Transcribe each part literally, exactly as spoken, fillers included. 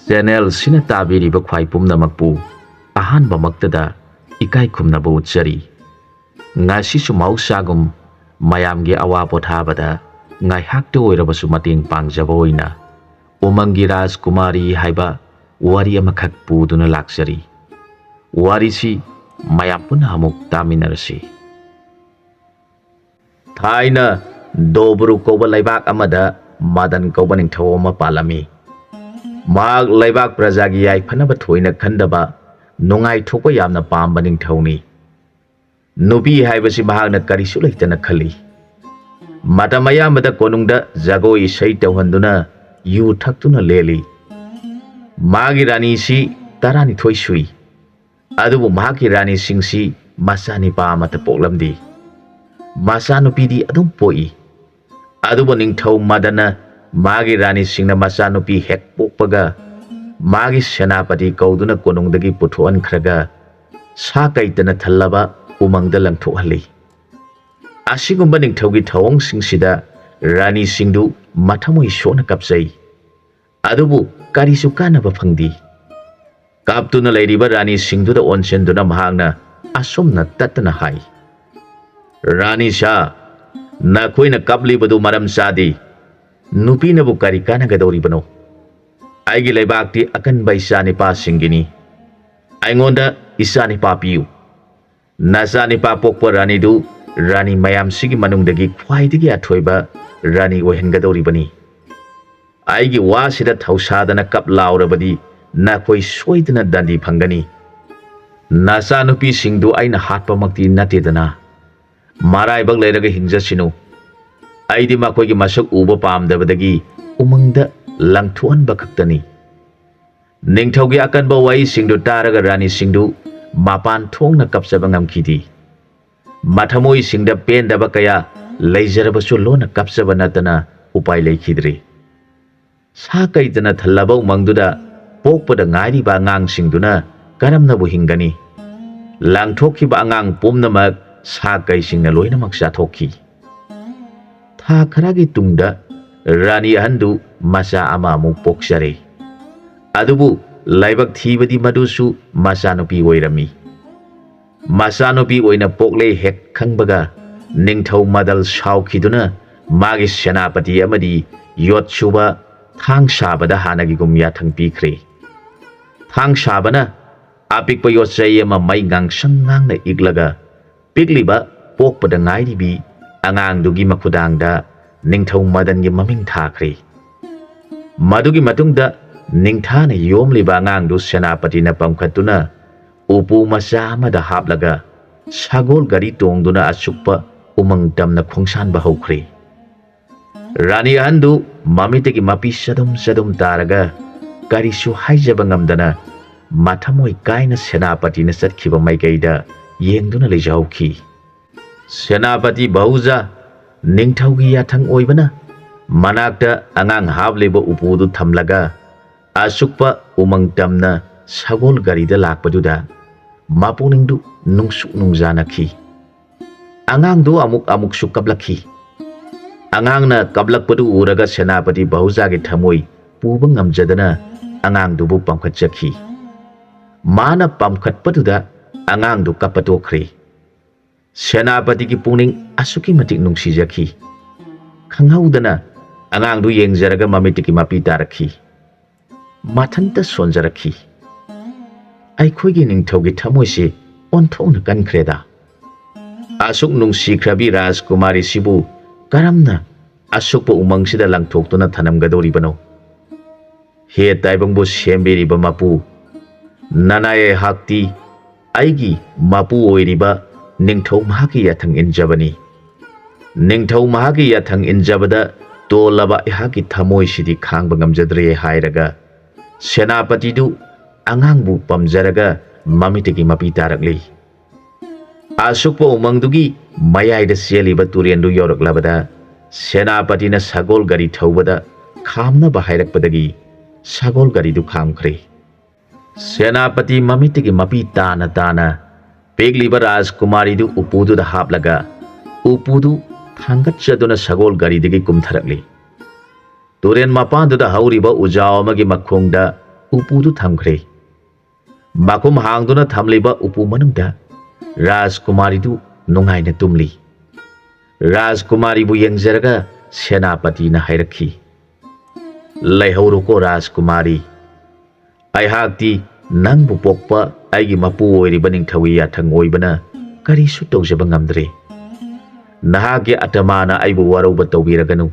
ꯆꯦꯅꯦꯜꯁꯤꯅ ꯇꯥꯕꯤꯔꯤꯕ ꯈ꯭ꯋꯥꯏ ꯄꯨꯝꯅꯃꯛꯄꯨ ꯑꯍꯥꯟꯕꯃꯛꯇꯗ ꯏꯀꯥꯏ ꯈꯨꯝꯅꯕ ꯎꯠꯆꯔꯤ꯫ ꯉꯁꯤꯁꯨ ꯃꯍꯧꯁꯥꯒꯨꯝ ꯃꯌꯥꯝꯒꯤ ꯑꯋꯥ ꯄꯣꯊꯥꯕꯗ ꯉꯥꯏꯍꯥꯛꯇ ꯑꯣꯏꯔꯕꯁꯨ ꯃꯇꯦꯡ ꯄꯥꯡꯖꯕ ꯑꯣꯏꯅ ꯎꯃꯪꯒꯤ ꯔꯥꯖꯀꯨꯃꯥꯔꯤ ꯍꯥꯏꯕ ꯋꯥꯔꯤ ꯑꯃꯈꯛ ꯄꯨꯗꯨꯅ ꯂꯥꯛꯆꯔꯤ꯫ ꯋꯥꯔꯤꯁꯤ ꯃꯌꯥꯝ ꯄꯨꯟꯅ ꯑꯃꯨꯛ ꯇꯥꯃꯤꯟꯅꯔꯁꯤ꯫ ꯊꯥꯏꯅ ꯗꯣꯕ꯭ꯔꯨ ꯀꯧꯕ ꯂꯩꯕꯥꯛ ꯑꯃꯗ ꯃꯗꯟ ꯀꯧꯕ ꯅꯤꯡꯊꯧ ꯑꯃ ꯄꯥꯜꯂꯝꯃꯤ꯫ ꯃꯍꯥꯛ ꯂꯩꯕꯥꯛ ꯄ꯭ꯔꯖꯥꯒꯤ ꯌꯥꯏꯐꯅꯕ ꯊꯣꯏꯅ ꯈꯟꯗꯕ, ꯅꯨꯡꯉꯥꯏꯊꯣꯛꯄ ꯌꯥꯝꯅ ꯄꯥꯝꯕ ꯅꯤꯡꯊꯧꯅꯤ꯫ ꯅꯨꯄꯤ ꯍꯥꯏꯕꯁꯤ ꯃꯍꯥꯛꯅ ꯀꯔꯤꯁꯨ ꯂꯩꯇꯅ ꯈꯜꯂꯤ꯫ ꯃꯇꯝ ꯑꯌꯥꯝꯕꯗ ꯀꯣꯅꯨꯡꯗ ꯖꯒꯣꯏ ꯏꯁꯩ ꯇꯧꯍꯟꯗꯨꯅ ꯌꯨ ꯊꯛꯇꯨꯅ ꯂꯦꯜꯂꯤ꯫ ꯃꯥꯒꯤ ꯔꯥꯅꯤꯁꯤ ꯇꯔꯥꯅꯤꯊꯣꯏ ꯁꯨꯏ꯫ ꯑꯗꯨꯕꯨ ꯃꯍꯥꯛꯀꯤ ꯔꯥꯅꯤꯁꯤꯡꯁꯤ ꯃꯆꯥꯅꯤꯄꯥ ꯑꯃꯠꯇ ꯄꯣꯛꯂꯝꯗꯦ꯫ ꯃꯆꯥꯅꯨꯄꯤꯗꯤ ꯑꯗꯨꯝ ꯄꯣꯛꯏ꯫ ꯑꯗꯨꯕꯨ ꯅꯤꯡꯊꯧ ꯃꯗꯟꯅ ꯃꯥꯒꯤ ꯔꯥꯅꯤꯁꯤꯡꯅ ꯃꯆꯥꯅꯨꯄꯤ ꯍꯦꯛ ꯄꯣꯛꯄꯒ ꯃꯥꯒꯤ ꯁꯦꯅꯥꯄꯇꯤ ꯀꯧꯗꯨꯅ ꯀꯣꯅꯨꯡꯗꯒꯤ ꯄꯨꯊꯣꯛꯍꯟꯈ꯭ꯔꯒ ꯁꯥ ꯀꯩꯇꯅ ꯊꯜꯂꯕ ꯎꯃꯪꯗ ꯂꯪꯊꯣꯛꯍꯜꯂꯤ꯫ ꯑꯁꯤꯒꯨꯝꯕ ꯅꯤꯡꯊꯧꯒꯤ ꯊꯧꯑꯣꯡꯁꯤꯡꯁꯤꯗ ꯔꯥꯅꯤꯁꯤꯡꯗꯨ ꯃꯊꯃꯣꯏ ꯁꯣꯛꯅ ꯀꯞꯆꯩ꯫ ꯑꯗꯨꯕꯨ ꯀꯔꯤꯁꯨ ꯀꯥꯟꯅꯕ ꯐꯪꯗꯦ꯫ ꯀꯥꯞꯇꯨꯅ ꯂꯩꯔꯤꯕ ꯔꯥꯅꯤꯁꯤꯡꯗꯨꯗ ꯑꯣꯟꯁꯤꯟꯗꯨꯅ ꯃꯍꯥꯛꯅ ꯑꯁꯨꯝꯅ ꯇꯠꯇꯅ ꯍꯥꯏ, "ꯔꯥꯅꯤ ꯁꯥ, ꯅꯈꯣꯏꯅ ꯀꯞꯂꯤꯕꯗꯨ ꯃꯔꯝ ꯆꯥꯗꯦ꯫ ꯅꯨꯄꯤꯅꯕꯨ ꯀꯔꯤ ꯀꯥꯟꯅꯒꯗꯧꯔꯤꯕꯅꯣ? ꯑꯩꯒꯤ ꯂꯩꯕꯥꯛꯇꯤ ꯑꯀꯟꯕ ꯏꯆꯥ ꯅꯤꯄꯥꯁꯤꯡꯒꯤꯅꯤ꯫ ꯑꯩꯉꯣꯟꯗ ꯏꯆꯥ ꯅꯤꯄꯥ ꯄꯤꯌꯨ꯫ ꯅꯆꯥ ꯅꯤꯄꯥ ꯄꯣꯛꯄ ꯔꯥꯅꯤꯗꯨ ꯔꯥꯅꯤ ꯃꯌꯥꯝꯁꯤꯒꯤ ꯃꯅꯨꯡꯗꯒꯤ ꯈ꯭ꯋꯥꯏꯗꯒꯤ ꯑꯊꯣꯏꯕ ꯔꯥꯅꯤ ꯑꯣꯏꯍꯟꯒꯗꯧꯔꯤꯕꯅꯤ꯫ ꯑꯩꯒꯤ ꯋꯥꯁꯤꯗ ꯊꯧꯁꯥꯗꯅ ꯀꯞ ꯂꯥꯎꯔꯕꯗꯤ ꯅꯈꯣꯏ ꯁꯣꯏꯗꯅ ꯗꯟꯗꯤ ꯐꯪꯒꯅꯤ꯫ ꯅꯆꯥꯅꯨꯄꯤꯁꯤꯡꯗꯨ ꯑꯩꯅ ꯍꯥꯠꯄꯃꯛꯇꯤ ꯅꯠꯇꯦꯗꯅ꯫ ꯃꯔꯥꯏꯕꯛ ꯂꯩꯔꯒ ꯍꯤꯡꯖꯁꯤꯅꯨ꯫ ꯑꯩꯗꯤ ꯃꯈꯣꯏꯒꯤ ꯃꯁꯛ ꯎꯕ ꯄꯥꯝꯗꯕꯗꯒꯤ ꯎꯃꯪꯗ ꯂꯪꯊꯣꯛꯍꯟꯕ ꯈꯛꯇꯅꯤ꯫" ꯅꯤꯡꯊꯧꯒꯤ ꯑꯀꯟꯕ ꯋꯥꯍꯩꯁꯤꯡꯗꯨ ꯇꯥꯔꯒ ꯔꯥꯅꯤꯁꯤꯡꯗꯨ ꯃꯄꯥꯟ ꯊꯣꯡꯅ ꯀꯞꯆꯕ ꯉꯝꯈꯤꯗꯦ꯫ ꯃꯊꯃꯣꯏꯁꯤꯡꯗ ꯄꯦꯟꯗꯕ ꯀꯌꯥ ꯂꯩꯖꯔꯕꯁꯨ ꯂꯣꯟꯅ ꯀꯞꯆꯕ ꯅꯠꯇꯅ ꯎꯄꯥꯏ ꯂꯩꯈꯤꯗ꯭ꯔꯦ꯫ ꯁꯥ ꯀꯩꯇꯅ ꯊꯜꯂꯕ ꯎꯃꯪꯗꯨꯗ ꯄꯣꯛꯄꯗ ꯉꯥꯏꯔꯤꯕ ꯑꯉꯥꯡꯁꯤꯡꯗꯨꯅ ꯀꯔꯝꯅꯕꯨ ꯍꯤꯡꯒꯅꯤ? ꯂꯪꯊꯣꯛꯈꯤꯕ ꯑꯉꯥꯡ ꯄꯨꯝꯅꯃꯛ ꯁꯥ ꯀꯩꯁꯤꯡꯅ ꯂꯣꯏꯅꯃꯛ ꯆꯥꯊꯣꯛꯈꯤ꯫ ꯊꯥ ꯈꯔꯒꯤ ꯇꯨꯡꯗ ꯔꯥꯅꯤ ꯑꯍꯟꯗꯨ ꯃꯆꯥ ꯑꯃ ꯑꯃꯨꯛ ꯄꯣꯛꯆꯔꯦ꯫ ꯑꯗꯨꯕꯨ ꯂꯥꯏꯕꯛ ꯊꯤꯕꯗꯤ ꯃꯗꯨꯁꯨ ꯃꯆꯥꯅꯨꯄꯤ ꯑꯣꯏꯔꯝꯃꯤ꯫ ꯃꯆꯥꯅꯨꯄꯤ ꯑꯣꯏꯅ ꯄꯣꯛꯂꯦ ꯍꯦꯛ ꯈꯪꯕꯒ ꯅꯤꯡꯊꯧ ꯃꯗꯜ ꯁꯥꯎꯈꯤꯗꯨꯅ ꯃꯥꯒꯤ ꯁꯦꯅꯥꯄꯇꯤ ꯑꯃꯗꯤ ꯌꯣꯠꯁꯨꯕ ꯊꯥꯡ ꯁꯥꯕꯗ ꯍꯥꯟꯅꯒꯤꯒꯨꯝ ꯌꯥꯊꯪ ꯄꯤꯈ꯭ꯔꯦ꯫ ꯊꯥꯡ ꯁꯥꯕꯅ ꯑꯄꯤꯛꯄ ꯌꯣꯠꯆꯩ ꯑꯃ ꯃꯩ ꯉꯥꯡꯁꯪ ꯉꯥꯡꯅ ꯏꯛꯂꯒ ꯄꯤꯛꯂꯤꯕ ꯄꯣꯛꯄꯗ ꯉꯥꯏꯔꯤꯕꯤ ꯑꯉꯥꯡꯗꯨꯒꯤ ꯃꯈꯨꯗꯥꯡꯗ ꯅꯤꯡꯊꯧ ꯃꯗꯟꯒꯤ ꯃꯃꯤꯡ ꯊꯥꯈ꯭ꯔꯦ꯫ ꯃꯗꯨꯒꯤ ꯃꯇꯨꯡꯗ ꯅꯤꯡꯊꯥꯅ ꯌꯣꯝꯂꯤꯕ ꯑꯉꯥꯡꯗꯨ ꯁꯦꯅꯥꯄꯇꯤꯅ ꯄꯝꯈꯠꯇꯨꯅ ꯎꯄꯨ ꯃꯆꯥ ꯑꯃꯗ ꯍꯥꯞꯂꯒ ꯁꯒꯣꯜ ꯒꯥꯔꯤ ꯇꯣꯡꯗꯨꯅ ꯑꯁꯨꯛꯄ ꯎꯃꯪ ꯇꯝꯅ ꯈꯣꯡꯁꯥꯟꯕ ꯍꯧꯈ꯭ꯔꯦ꯫ ꯔꯥꯅꯤ ꯑꯍꯟꯗꯨ ꯃꯃꯤꯠꯇꯒꯤ ꯃꯄꯤ ꯆꯗꯨꯝ ꯆꯗꯨꯝ ꯇꯥꯔꯒ ꯀꯔꯤꯁꯨ ꯍꯥꯏꯖꯕ ꯉꯝꯗꯅ ꯃꯊꯃꯣꯏ ꯀꯥꯏꯅ ꯁꯦꯅꯥꯄꯇꯤꯅ ꯆꯠꯈꯤꯕ ꯃꯥꯏꯀꯩꯗ ꯌꯦꯡꯗꯨꯅ ꯂꯩꯖꯍꯧꯈꯤ꯫ ꯁꯦꯅꯥꯄꯇꯤ ꯚꯧꯖ ꯅꯤꯡꯊꯧꯒꯤ ꯌꯥꯊꯪ ꯑꯣꯏꯕꯅ ꯃꯅꯥꯛꯇ ꯑꯉꯥꯡ ꯍꯥꯞꯂꯤꯕ ꯎꯄꯨꯗꯨ ꯊꯝꯂꯒ ꯑꯁꯨꯛꯄ ꯎꯃꯪ ꯇꯝꯅ ꯁꯒꯣꯜ ꯒꯥꯔꯤꯗ ꯂꯥꯛꯄꯗꯨꯗ ꯃꯄꯨꯛꯅꯤꯡꯗꯨ ꯅꯨꯡꯁꯨꯛ ꯅꯨꯡꯖꯥꯅꯈꯤ꯫ ꯑꯉꯥꯡꯗꯨ ꯑꯃꯨꯛ ꯑꯃꯨꯛꯁꯨ ꯀꯞꯂꯛꯈꯤ꯫ ꯑꯉꯥꯡꯅ ꯀꯞꯂꯛꯄꯗꯨ ꯎꯔꯒ ꯁꯦꯅꯥꯄꯇꯤ ꯚꯧꯖꯥꯒꯤ ꯊꯃꯣꯏ ꯄꯨꯕ ꯉꯝꯖꯗꯅ ꯑꯉꯥꯡꯗꯨꯕꯨ ꯄꯝꯈꯠꯆꯈꯤ꯫ ꯃꯥꯅ ꯄꯝꯈꯠꯄꯗꯨꯗ ꯑꯉꯥꯡꯗꯨ ꯀꯞꯄ ꯇꯣꯛꯈ꯭ꯔꯦ꯫ ꯁꯦꯅꯥꯄꯇꯤꯒꯤ ꯄꯨꯛꯅꯤꯡ ꯑꯁꯨꯛꯀꯤ ꯃꯇꯤꯛ ꯅꯨꯡꯁꯤꯖꯈꯤ꯫ ꯈꯪꯍꯧꯗꯅ ꯑꯉꯥꯡꯗꯨ ꯌꯦꯡꯖꯔꯒ ꯃꯃꯤꯠꯇꯒꯤ ꯃꯄꯤ ꯇꯥꯔꯛꯈꯤ꯫ ꯃꯊꯟꯇ ꯁꯣꯟꯖꯔꯛꯈꯤ꯫ ꯑꯩꯈꯣꯏꯒꯤ ꯅꯤꯡꯊꯧꯒꯤ ꯊꯃꯣꯏꯁꯤ ꯑꯣꯟꯊꯣꯛꯅ ꯀꯟꯈ꯭ꯔꯦꯗ꯫ ꯑꯁꯨꯛ ꯅꯨꯡꯁꯤꯈ꯭ꯔꯕꯤ ꯔꯥꯖꯀꯨꯃꯥꯔꯤꯁꯤꯕꯨ ꯀꯔꯝꯅ ꯑꯁꯨꯛꯄ ꯎꯃꯪꯁꯤꯗ ꯂꯪꯊꯣꯛꯇꯨꯅ ꯊꯅꯝꯒꯗꯧꯔꯤꯕꯅꯣ? ꯍꯦ ꯇꯥꯏꯕꯪꯕꯨ ꯁꯦꯝꯕꯤꯔꯤꯕ ꯃꯄꯨ, ꯅꯅꯥꯏ ꯑꯩꯍꯥꯛꯇꯤ ꯑꯩꯒꯤ ꯃꯄꯨ ꯑꯣꯏꯔꯤꯕ ꯅꯤꯡꯊꯧ ꯃꯍꯥꯛꯀꯤ ꯌꯥꯊꯪ ꯏꯟꯖꯕꯅꯤ꯫ ꯅꯤꯡꯊꯧ ꯃꯍꯥꯛꯀꯤ ꯌꯥꯊꯪ ꯏꯟꯖꯕꯗ ꯇꯣꯜꯂꯕ ꯑꯩꯍꯥꯛꯀꯤ ꯊꯃꯣꯏꯁꯤꯗꯤ ꯈꯥꯡꯕ ꯉꯝꯖꯗ꯭ꯔꯦ ꯍꯥꯏꯔꯒ ꯁꯦꯅꯥꯄꯇꯤꯗꯨ ꯑꯉꯥꯡꯕꯨ ꯄꯝꯖꯔꯒ ꯃꯃꯤꯠꯇꯒꯤ ꯃꯄꯤ ꯇꯥꯔꯛꯂꯤ꯫ ꯑꯁꯨꯛꯄ ꯎꯃꯪꯗꯨꯒꯤ ꯃꯌꯥꯏꯗ ꯆꯦꯜꯂꯤꯕ ꯇꯨꯔꯦꯟꯗꯨ ꯌꯧꯔꯛꯂꯕꯗ ꯁꯦꯅꯥꯄꯇꯤꯅ ꯁꯒꯣꯜ ꯒꯥꯔꯤ ꯊꯧꯕꯗ ꯈꯥꯝꯅꯕ ꯍꯥꯏꯔꯛꯄꯗꯒꯤ ꯁꯒꯣꯜ ꯒꯥꯔꯤꯗꯨ ꯈꯥꯝꯈ꯭ꯔꯦ꯫ ꯁꯦꯅꯥꯄꯇꯤ ꯃꯃꯤꯠꯇꯒꯤ ꯃꯄꯤ ꯇꯥꯅ ꯇꯥꯅ ꯄꯤꯛꯂꯤꯕ ꯔꯥꯖꯀꯨꯃꯥꯔꯤꯗꯨ ꯎꯄꯨꯗꯨꯗ ꯍꯥꯞꯂꯒ ꯎꯄꯨꯗꯨ ꯊꯥꯡꯒꯠꯆꯗꯨꯅ ꯁꯒꯣꯜ ꯒꯥꯔꯤꯗꯒꯤ ꯀꯨꯝꯊꯔꯛꯂꯤ꯫ ꯇꯨꯔꯦꯟ ꯃꯄꯥꯟꯗꯨꯗ ꯍꯧꯔꯤꯕ ꯎꯖꯥꯎ ꯑꯃꯒꯤ ꯃꯈꯣꯡꯗ ꯎꯄꯨꯗꯨ ꯊꯝꯈ꯭ꯔꯦ꯫ ꯃꯈꯨꯝ ꯍꯥꯡꯗꯨꯅ ꯊꯝꯂꯤꯕ ꯎꯄꯨ ꯃꯅꯨꯡꯗ ꯔꯥꯖꯀꯨꯃꯥꯔꯤꯗꯨ ꯅꯨꯡꯉꯥꯏꯅ ꯇꯨꯝꯂꯤ꯫ ꯔꯥꯖꯀꯨꯃꯥꯔꯤꯕꯨ ꯌꯦꯡꯖꯔꯒ ꯁꯦꯅꯥꯄꯇꯤꯅ ꯍꯥꯏꯔꯛꯈꯤ, "ꯂꯩꯍꯧꯔꯣꯀꯣ ꯔꯥꯖꯀꯨꯃꯥꯔꯤ꯫ ꯑꯩꯍꯥꯛꯇꯤ ꯅꯪꯕꯨ ꯄꯣꯛꯄ ꯑꯩꯒꯤ ꯃꯄꯨ ꯑꯣꯏꯔꯤꯕ ꯅꯤꯡꯊꯧꯒꯤ ꯌꯥꯊꯪ ꯑꯣꯏꯕꯅ ꯀꯔꯤꯁꯨ ꯇꯧꯖꯕ ꯉꯝꯗ꯭ꯔꯦ꯫ ꯅꯍꯥꯛꯀꯤ ꯑꯇꯃꯥꯅ ꯑꯩꯕꯨ ꯋꯥꯔꯧꯕ ꯇꯧꯕꯤꯔꯒꯅꯨ꯫"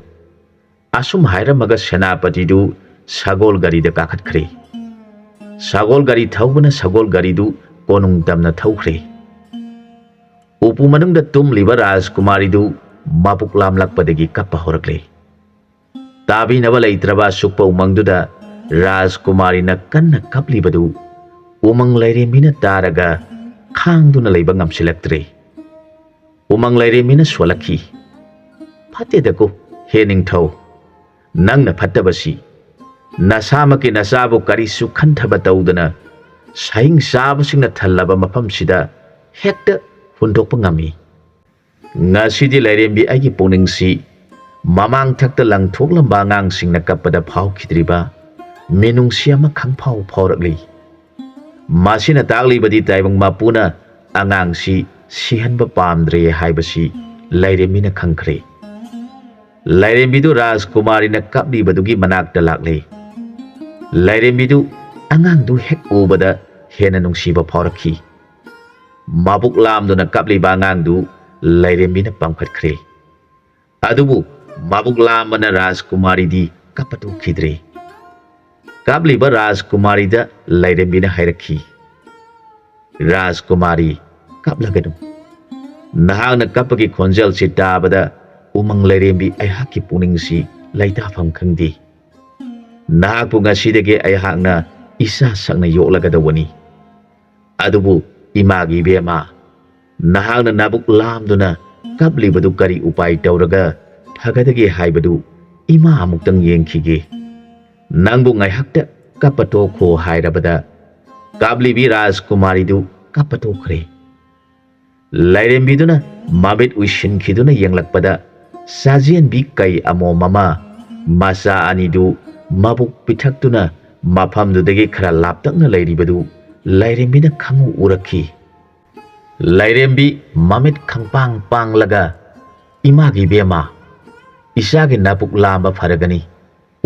ꯑꯁꯨꯝ ꯍꯥꯏꯔꯝꯃꯒ ꯁꯦꯅꯥꯄꯇꯤꯗꯨ ꯁꯒꯣꯜ ꯒꯥꯔꯤꯗ ꯀꯥꯈꯠꯈ꯭ꯔꯦ꯫ ꯁꯒꯣꯜ ꯒꯥꯔꯤ ꯊꯧꯕꯅ ꯁꯒꯣꯜ ꯒꯥꯔꯤꯗꯨ ꯀꯣꯅꯨꯡ ꯇꯝꯅ ꯊꯧꯈ꯭ꯔꯦ꯫ ꯎꯄꯨ ꯃꯅꯨꯡꯗ ꯇꯨꯝꯂꯤꯕ ꯔꯥꯖꯀꯨꯃꯥꯔꯤꯗꯨ ꯃꯕꯨꯛ ꯂꯥꯝꯂꯛꯄꯗꯒꯤ ꯀꯞꯄ ꯍꯧꯔꯛꯂꯦ꯫ ꯇꯥꯕꯤꯅꯕ ꯂꯩꯇ꯭ꯔꯕ ꯑꯁꯨꯛꯄ ꯎꯃꯪꯗꯨꯗ ꯔꯥꯖꯀꯨꯃꯥꯔꯤꯅ ꯀꯟꯅ ꯀꯞꯂꯤꯕꯗꯨ ꯎꯃꯪ ꯂꯥꯏꯔꯦꯝꯕꯤꯅ ꯇꯥꯔꯒ ꯈꯥꯡꯗꯨꯅ ꯂꯩꯕ ꯉꯝꯁꯤꯜꯂꯛꯇ꯭ꯔꯦ꯫ ꯎꯃꯪ ꯂꯥꯏꯔꯦꯝꯕꯤꯅ ꯁꯣꯜꯂꯛꯈꯤ, "ꯐꯠꯇꯦꯗꯀꯣ, ꯍꯦ ꯅꯤꯡꯊꯧ, ꯅꯪꯅ ꯐꯠꯇꯕꯁꯤ꯫ ꯅꯁꯥꯃꯛꯀꯤ ꯅꯆꯥꯕꯨ ꯀꯔꯤꯁꯨ ꯈꯟꯊꯕ ꯇꯧꯗꯅ ꯁꯥꯍꯤꯡ ꯆꯥꯕꯁꯤꯡꯅ ꯊꯜꯂꯕ ꯃꯐꯝꯁꯤꯗ ꯍꯦꯛꯇ ꯍꯨꯟꯗꯣꯛꯄ ꯉꯝꯃꯤ꯫ ꯉꯁꯤꯗꯤ ꯂꯥꯏꯔꯦꯝꯕꯤ ꯑꯩꯒꯤ ꯄꯨꯛꯅꯤꯡꯁꯤ ꯃꯃꯥꯡ ꯊꯛꯇ ꯂꯪꯊꯣꯛꯂꯝꯕ ꯑꯉꯥꯡꯁꯤꯡꯅ ꯀꯞꯄꯗ ꯐꯥꯎꯈꯤꯗ꯭ꯔꯤꯕ ꯃꯤꯅꯨꯡꯁꯤ ꯑꯃ ꯈꯪꯐꯥꯎ ꯐꯥꯎꯔꯛꯂꯤ꯫ ꯃꯁꯤꯅ ꯇꯥꯛꯂꯤꯕꯗꯤ ꯇꯥꯏꯕꯪ ꯃꯄꯨꯅ ꯑꯉꯥꯡꯁꯤ ꯁꯤꯍꯟꯕ ꯄꯥꯝꯗ꯭ꯔꯦ ꯍꯥꯏꯕꯁꯤ ꯂꯥꯏꯔꯦꯝꯕꯤꯅ ꯈꯪꯈ꯭ꯔꯦ꯫" ꯂꯥꯏꯔꯦꯝꯕꯤꯗꯨ ꯔꯥꯖꯀꯨꯃꯥꯔꯤꯅ ꯀꯞꯂꯤꯕꯗꯨꯒꯤ ꯃꯅꯥꯛꯇ ꯂꯥꯛꯂꯦ꯫ ꯂꯥꯏꯔꯦꯝꯕꯤꯗꯨ ꯑꯉꯥꯡꯗꯨ ꯍꯦꯛ ꯎꯕꯗ ꯍꯦꯟꯅ ꯅꯨꯡꯁꯤꯕ ꯐꯥꯎꯔꯛꯈꯤ꯫ ꯃꯕꯨꯛ ꯂꯥꯝꯗꯨꯅ ꯀꯞꯂꯤꯕ ꯑꯉꯥꯡꯗꯨ ꯂꯥꯏꯔꯦꯝꯕꯤꯅ ꯄꯥꯝꯈꯠꯈ꯭ꯔꯦ꯫ ꯑꯗꯨꯕꯨ ꯃꯕꯨꯛ ꯂꯥꯝꯕꯅ ꯔꯥꯖꯀꯨꯃꯥꯔꯤꯗꯤ ꯀꯞꯄ ꯇꯣꯛꯈꯤꯗ꯭ꯔꯦ꯫ ꯀꯞꯂꯤꯕ ꯔꯥꯖꯀꯨꯃꯥꯔꯤꯗ ꯂꯥꯏꯔꯦꯝꯕꯤꯅ ꯍꯥꯏꯔꯛꯈꯤ, "ꯔꯥꯖꯀꯨꯃꯥꯔꯤ, ꯀꯞꯂꯒꯅꯨ꯫ ꯅꯍꯥꯛꯅ ꯀꯞꯄꯒꯤ ꯈꯣꯟꯖꯦꯜꯁꯤ ꯇꯥꯕꯗ ꯎꯃꯪ ꯂꯥꯏꯔꯦꯝꯕꯤ ꯑꯩꯍꯥꯛꯀꯤ ꯄꯨꯛꯅꯤꯡꯁꯤ ꯂꯩꯇꯥꯐꯝ ꯈꯪꯗꯦ꯫ ꯅꯍꯥꯛꯄꯨ ꯉꯁꯤꯗꯒꯤ ꯑꯩꯍꯥꯛꯅ ꯏꯆꯥ ꯁꯛꯅ ꯌꯣꯛꯂꯒꯗꯧꯕꯅꯤ꯫ ꯑꯗꯨꯕꯨ ꯏꯃꯥꯒꯤ ꯏꯕꯦꯝꯃ, ꯅꯍꯥꯛꯅ ꯅꯕꯨꯛ ꯂꯥꯝꯗꯨꯅ ꯀꯞꯂꯤꯕꯗꯨ ꯀꯔꯤ ꯎꯄꯥꯏ ꯇꯧꯔꯒ ꯐꯒꯗꯒꯦ ꯍꯥꯏꯕꯗꯨ ꯏꯃꯥ ꯑꯃꯨꯛꯇꯪ ꯌꯦꯡꯈꯤꯒꯦ꯫" ꯅꯪꯕꯨ ꯉꯥꯏꯍꯥꯛꯇ ꯀꯞꯄ ꯇꯣꯛꯈꯣ ꯍꯥꯏꯔꯕꯗ ꯀꯥꯞꯂꯤꯕꯤ ꯔꯥꯖꯀꯨꯃꯥꯔꯤꯗꯨ ꯀꯞꯄ ꯇꯣꯛꯈ꯭ꯔꯦ꯫ ꯂꯥꯏꯔꯦꯝꯕꯤꯗꯨꯅ ꯃꯃꯤꯠ ꯎꯏꯁꯤꯟꯈꯤꯗꯨꯅ ꯌꯦꯡꯂꯛꯄꯗ ꯆꯥꯖꯦꯟꯕꯤ ꯀꯩ ꯑꯃꯣꯝ ꯑꯃ ꯃꯆꯥ ꯑꯅꯤꯗꯨ ꯃꯕꯨꯛ ꯄꯤꯊꯛꯇꯨꯅ ꯃꯐꯝꯗꯨꯗꯒꯤ ꯈꯔ ꯂꯥꯞꯇꯛꯅ ꯂꯩꯔꯤꯕꯗꯨ ꯂꯥꯏꯔꯦꯝꯕꯤꯅ ꯈꯪꯎ ꯎꯔꯛꯈꯤ꯫ ꯂꯥꯏꯔꯦꯝꯕꯤ ꯃꯃꯤꯠ ꯈꯪꯄꯥꯡ ꯄꯥꯡꯂꯒ, "ꯏꯃꯥꯒꯤ ꯏꯕꯦꯝꯃ, ꯏꯆꯥꯒꯤ ꯅꯕꯨꯛ ꯂꯥꯝꯕ ꯐꯔꯒꯅꯤ,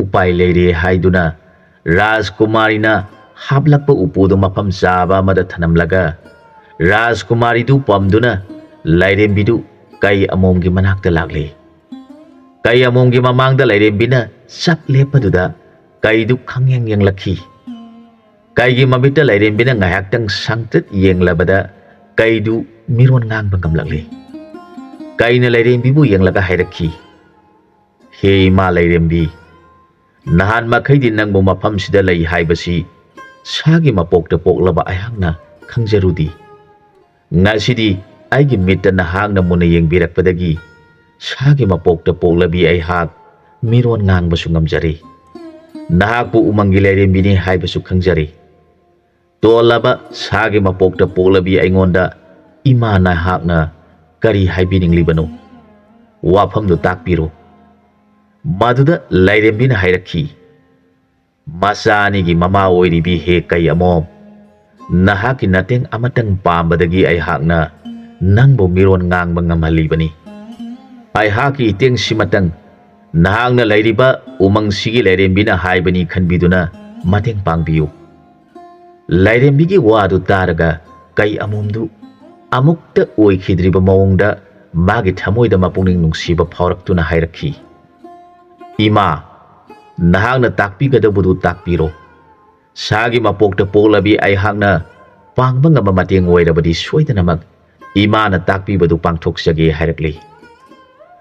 ꯎꯄꯥꯏ ꯂꯩꯔꯦ" ꯍꯥꯏꯗꯨꯅ ꯔꯥꯖꯀꯨꯃꯥꯔꯤꯅ ꯍꯥꯞꯂꯛꯄ ꯎꯄꯨꯗꯨ ꯃꯐꯝ ꯆꯥꯕ ꯑꯃꯗ ꯊꯅꯝꯂꯒ, ꯔꯥꯖꯀꯨꯃꯥꯔꯤꯗꯨ ꯄꯝꯗꯨꯅ ꯂꯥꯏꯔꯦꯝꯕꯤꯗꯨ ꯀꯩ ꯑꯃꯣꯝꯒꯤ ꯃꯅꯥꯛꯇ ꯂꯥꯛꯂꯦ꯫ ꯀꯩ ꯑꯃꯣꯝꯒꯤ ꯃꯃꯥꯡꯗ ꯂꯥꯏꯔꯦꯝꯕꯤꯅ ꯆꯞ ꯂꯦꯞꯄꯗꯨꯗ ꯀꯩꯗꯨ ꯈꯪꯌꯦꯡ ꯌꯦꯡꯂꯛꯈꯤ꯫ ꯀꯩꯒꯤ ꯃꯃꯤꯠꯇ ꯂꯥꯏꯔꯦꯝꯕꯤꯅ ꯉꯥꯏꯍꯥꯛꯇꯪ ꯁꯪꯇ꯭ꯔꯤꯠ ꯌꯦꯡꯂꯕꯗ ꯀꯩꯗꯨ ꯃꯤꯔꯣꯟ ꯉꯥꯡꯕ ꯉꯝꯂꯛꯂꯦ꯫ ꯀꯩꯅ ꯂꯥꯏꯔꯦꯝꯕꯤꯕꯨ ꯌꯦꯡꯂꯒ ꯍꯥꯏꯔꯛꯈꯤ, "ꯍꯦ ꯏꯃꯥ ꯂꯥꯏꯔꯦꯝꯕꯤ, ꯅꯍꯥꯟ ꯃꯈꯩꯗꯤ ꯅꯪꯕꯨ ꯃꯐꯝꯁꯤꯗ ꯂꯩ ꯍꯥꯏꯕꯁꯤ ꯁꯥꯒꯤ ꯃꯄꯣꯛꯇ ꯄꯣꯛꯂꯕ ꯑꯩꯍꯥꯛꯅ ꯈꯪꯖꯔꯨꯗꯦ꯫ ꯉꯁꯤꯗꯤ ꯑꯩꯒꯤ ꯃꯤꯠꯇ ꯅꯍꯥꯛꯅ ꯃꯨꯟꯅ ꯌꯦꯡꯕꯤꯔꯛꯄꯗꯒꯤ ꯁꯥꯒꯤ ꯃꯄꯣꯛꯇ ꯄꯣꯛꯂꯕꯤ ꯑꯩꯍꯥꯛ ꯃꯤꯔꯣꯟ ꯉꯥꯡꯕꯁꯨ ꯉꯝꯖꯔꯦ꯫ ꯅꯍꯥꯛꯄꯨ ꯎꯃꯪꯒꯤ ꯂꯥꯏꯔꯦꯝꯕꯤꯅꯤ ꯍꯥꯏꯕꯁꯨ ꯈꯪꯖꯔꯦ꯫ ꯇꯣꯜꯂꯕ ꯁꯥꯒꯤ ꯃꯄꯣꯛꯇ ꯄꯣꯛꯂꯕꯤ ꯑꯩꯉꯣꯟꯗ ꯏꯃꯥ ꯅꯍꯥꯛꯅ ꯀꯔꯤ ꯍꯥꯏꯕꯤꯅꯤꯡꯂꯤꯕꯅꯣ? ꯋꯥꯐꯝꯗꯨ ꯇꯥꯛꯄꯤꯔꯣ꯫" ꯃꯗꯨꯗ ꯂꯥꯏꯔꯦꯝꯕꯤꯅ ꯍꯥꯏꯔꯛꯈꯤ, "ꯃꯆꯥ ꯑꯅꯤꯒꯤ ꯃꯃꯥ ꯑꯣꯏꯔꯤꯕꯤ ꯍꯦ ꯀꯩ ꯑꯃꯣꯝ, ꯅꯍꯥꯛꯀꯤ ꯅꯇꯦꯡ ꯑꯃꯇꯪ ꯄꯥꯝꯕꯗꯒꯤ ꯑꯩꯍꯥꯛꯅ ꯅꯪꯕꯨ ꯃꯤꯔꯣꯟ ꯉꯥꯡꯕ ꯉꯝꯍꯜꯂꯤꯕꯅꯤ꯫ ꯑꯩꯍꯥꯛꯀꯤ ꯏꯇꯦꯡꯁꯤꯃꯇꯪ ꯅꯍꯥꯛꯅ ꯂꯩꯔꯤꯕ ꯎꯃꯪꯁꯤꯒꯤ ꯂꯥꯏꯔꯦꯝꯕꯤꯅ ꯍꯥꯏꯕꯅꯤ ꯈꯟꯕꯤꯗꯨꯅ ꯃꯇꯦꯡ ꯄꯥꯡꯕꯤꯌꯨ꯫" ꯂꯥꯏꯔꯦꯝꯕꯤꯒꯤ ꯋꯥꯗꯨ ꯇꯥꯔꯒ ꯀꯩ ꯑꯃꯣꯝꯗꯨ ꯑꯃꯨꯛꯇ ꯑꯣꯏꯈꯤꯗ꯭ꯔꯤꯕ ꯃꯑꯣꯡꯗ ꯃꯥꯒꯤ ꯊꯃꯣꯏꯗ ꯃꯄꯨꯛꯅꯤꯡ ꯅꯨꯡꯁꯤꯕ ꯐꯥꯎꯔꯛꯇꯨꯅ ꯍꯥꯏꯔꯛꯈꯤ, "ꯏꯃꯥ, ꯅꯍꯥꯛꯅ ꯇꯥꯛꯄꯤꯒꯗꯧꯕꯗꯨ ꯇꯥꯛꯄꯤꯔꯣ꯫ ꯁꯥꯒꯤ ꯃꯄꯣꯛꯇ ꯄꯣꯛꯂꯕꯤ ꯑꯩꯍꯥꯛꯅ ꯄꯥꯡꯕ ꯉꯝꯕ ꯃꯇꯦꯡ ꯑꯣꯏꯔꯕꯗꯤ ꯁꯣꯏꯗꯅꯃꯛ ꯏꯃꯥꯅ ꯇꯥꯛꯄꯤꯕꯗꯨ ꯄꯥꯡꯊꯣꯛꯆꯒꯦ" ꯍꯥꯏꯔꯛꯂꯤ꯫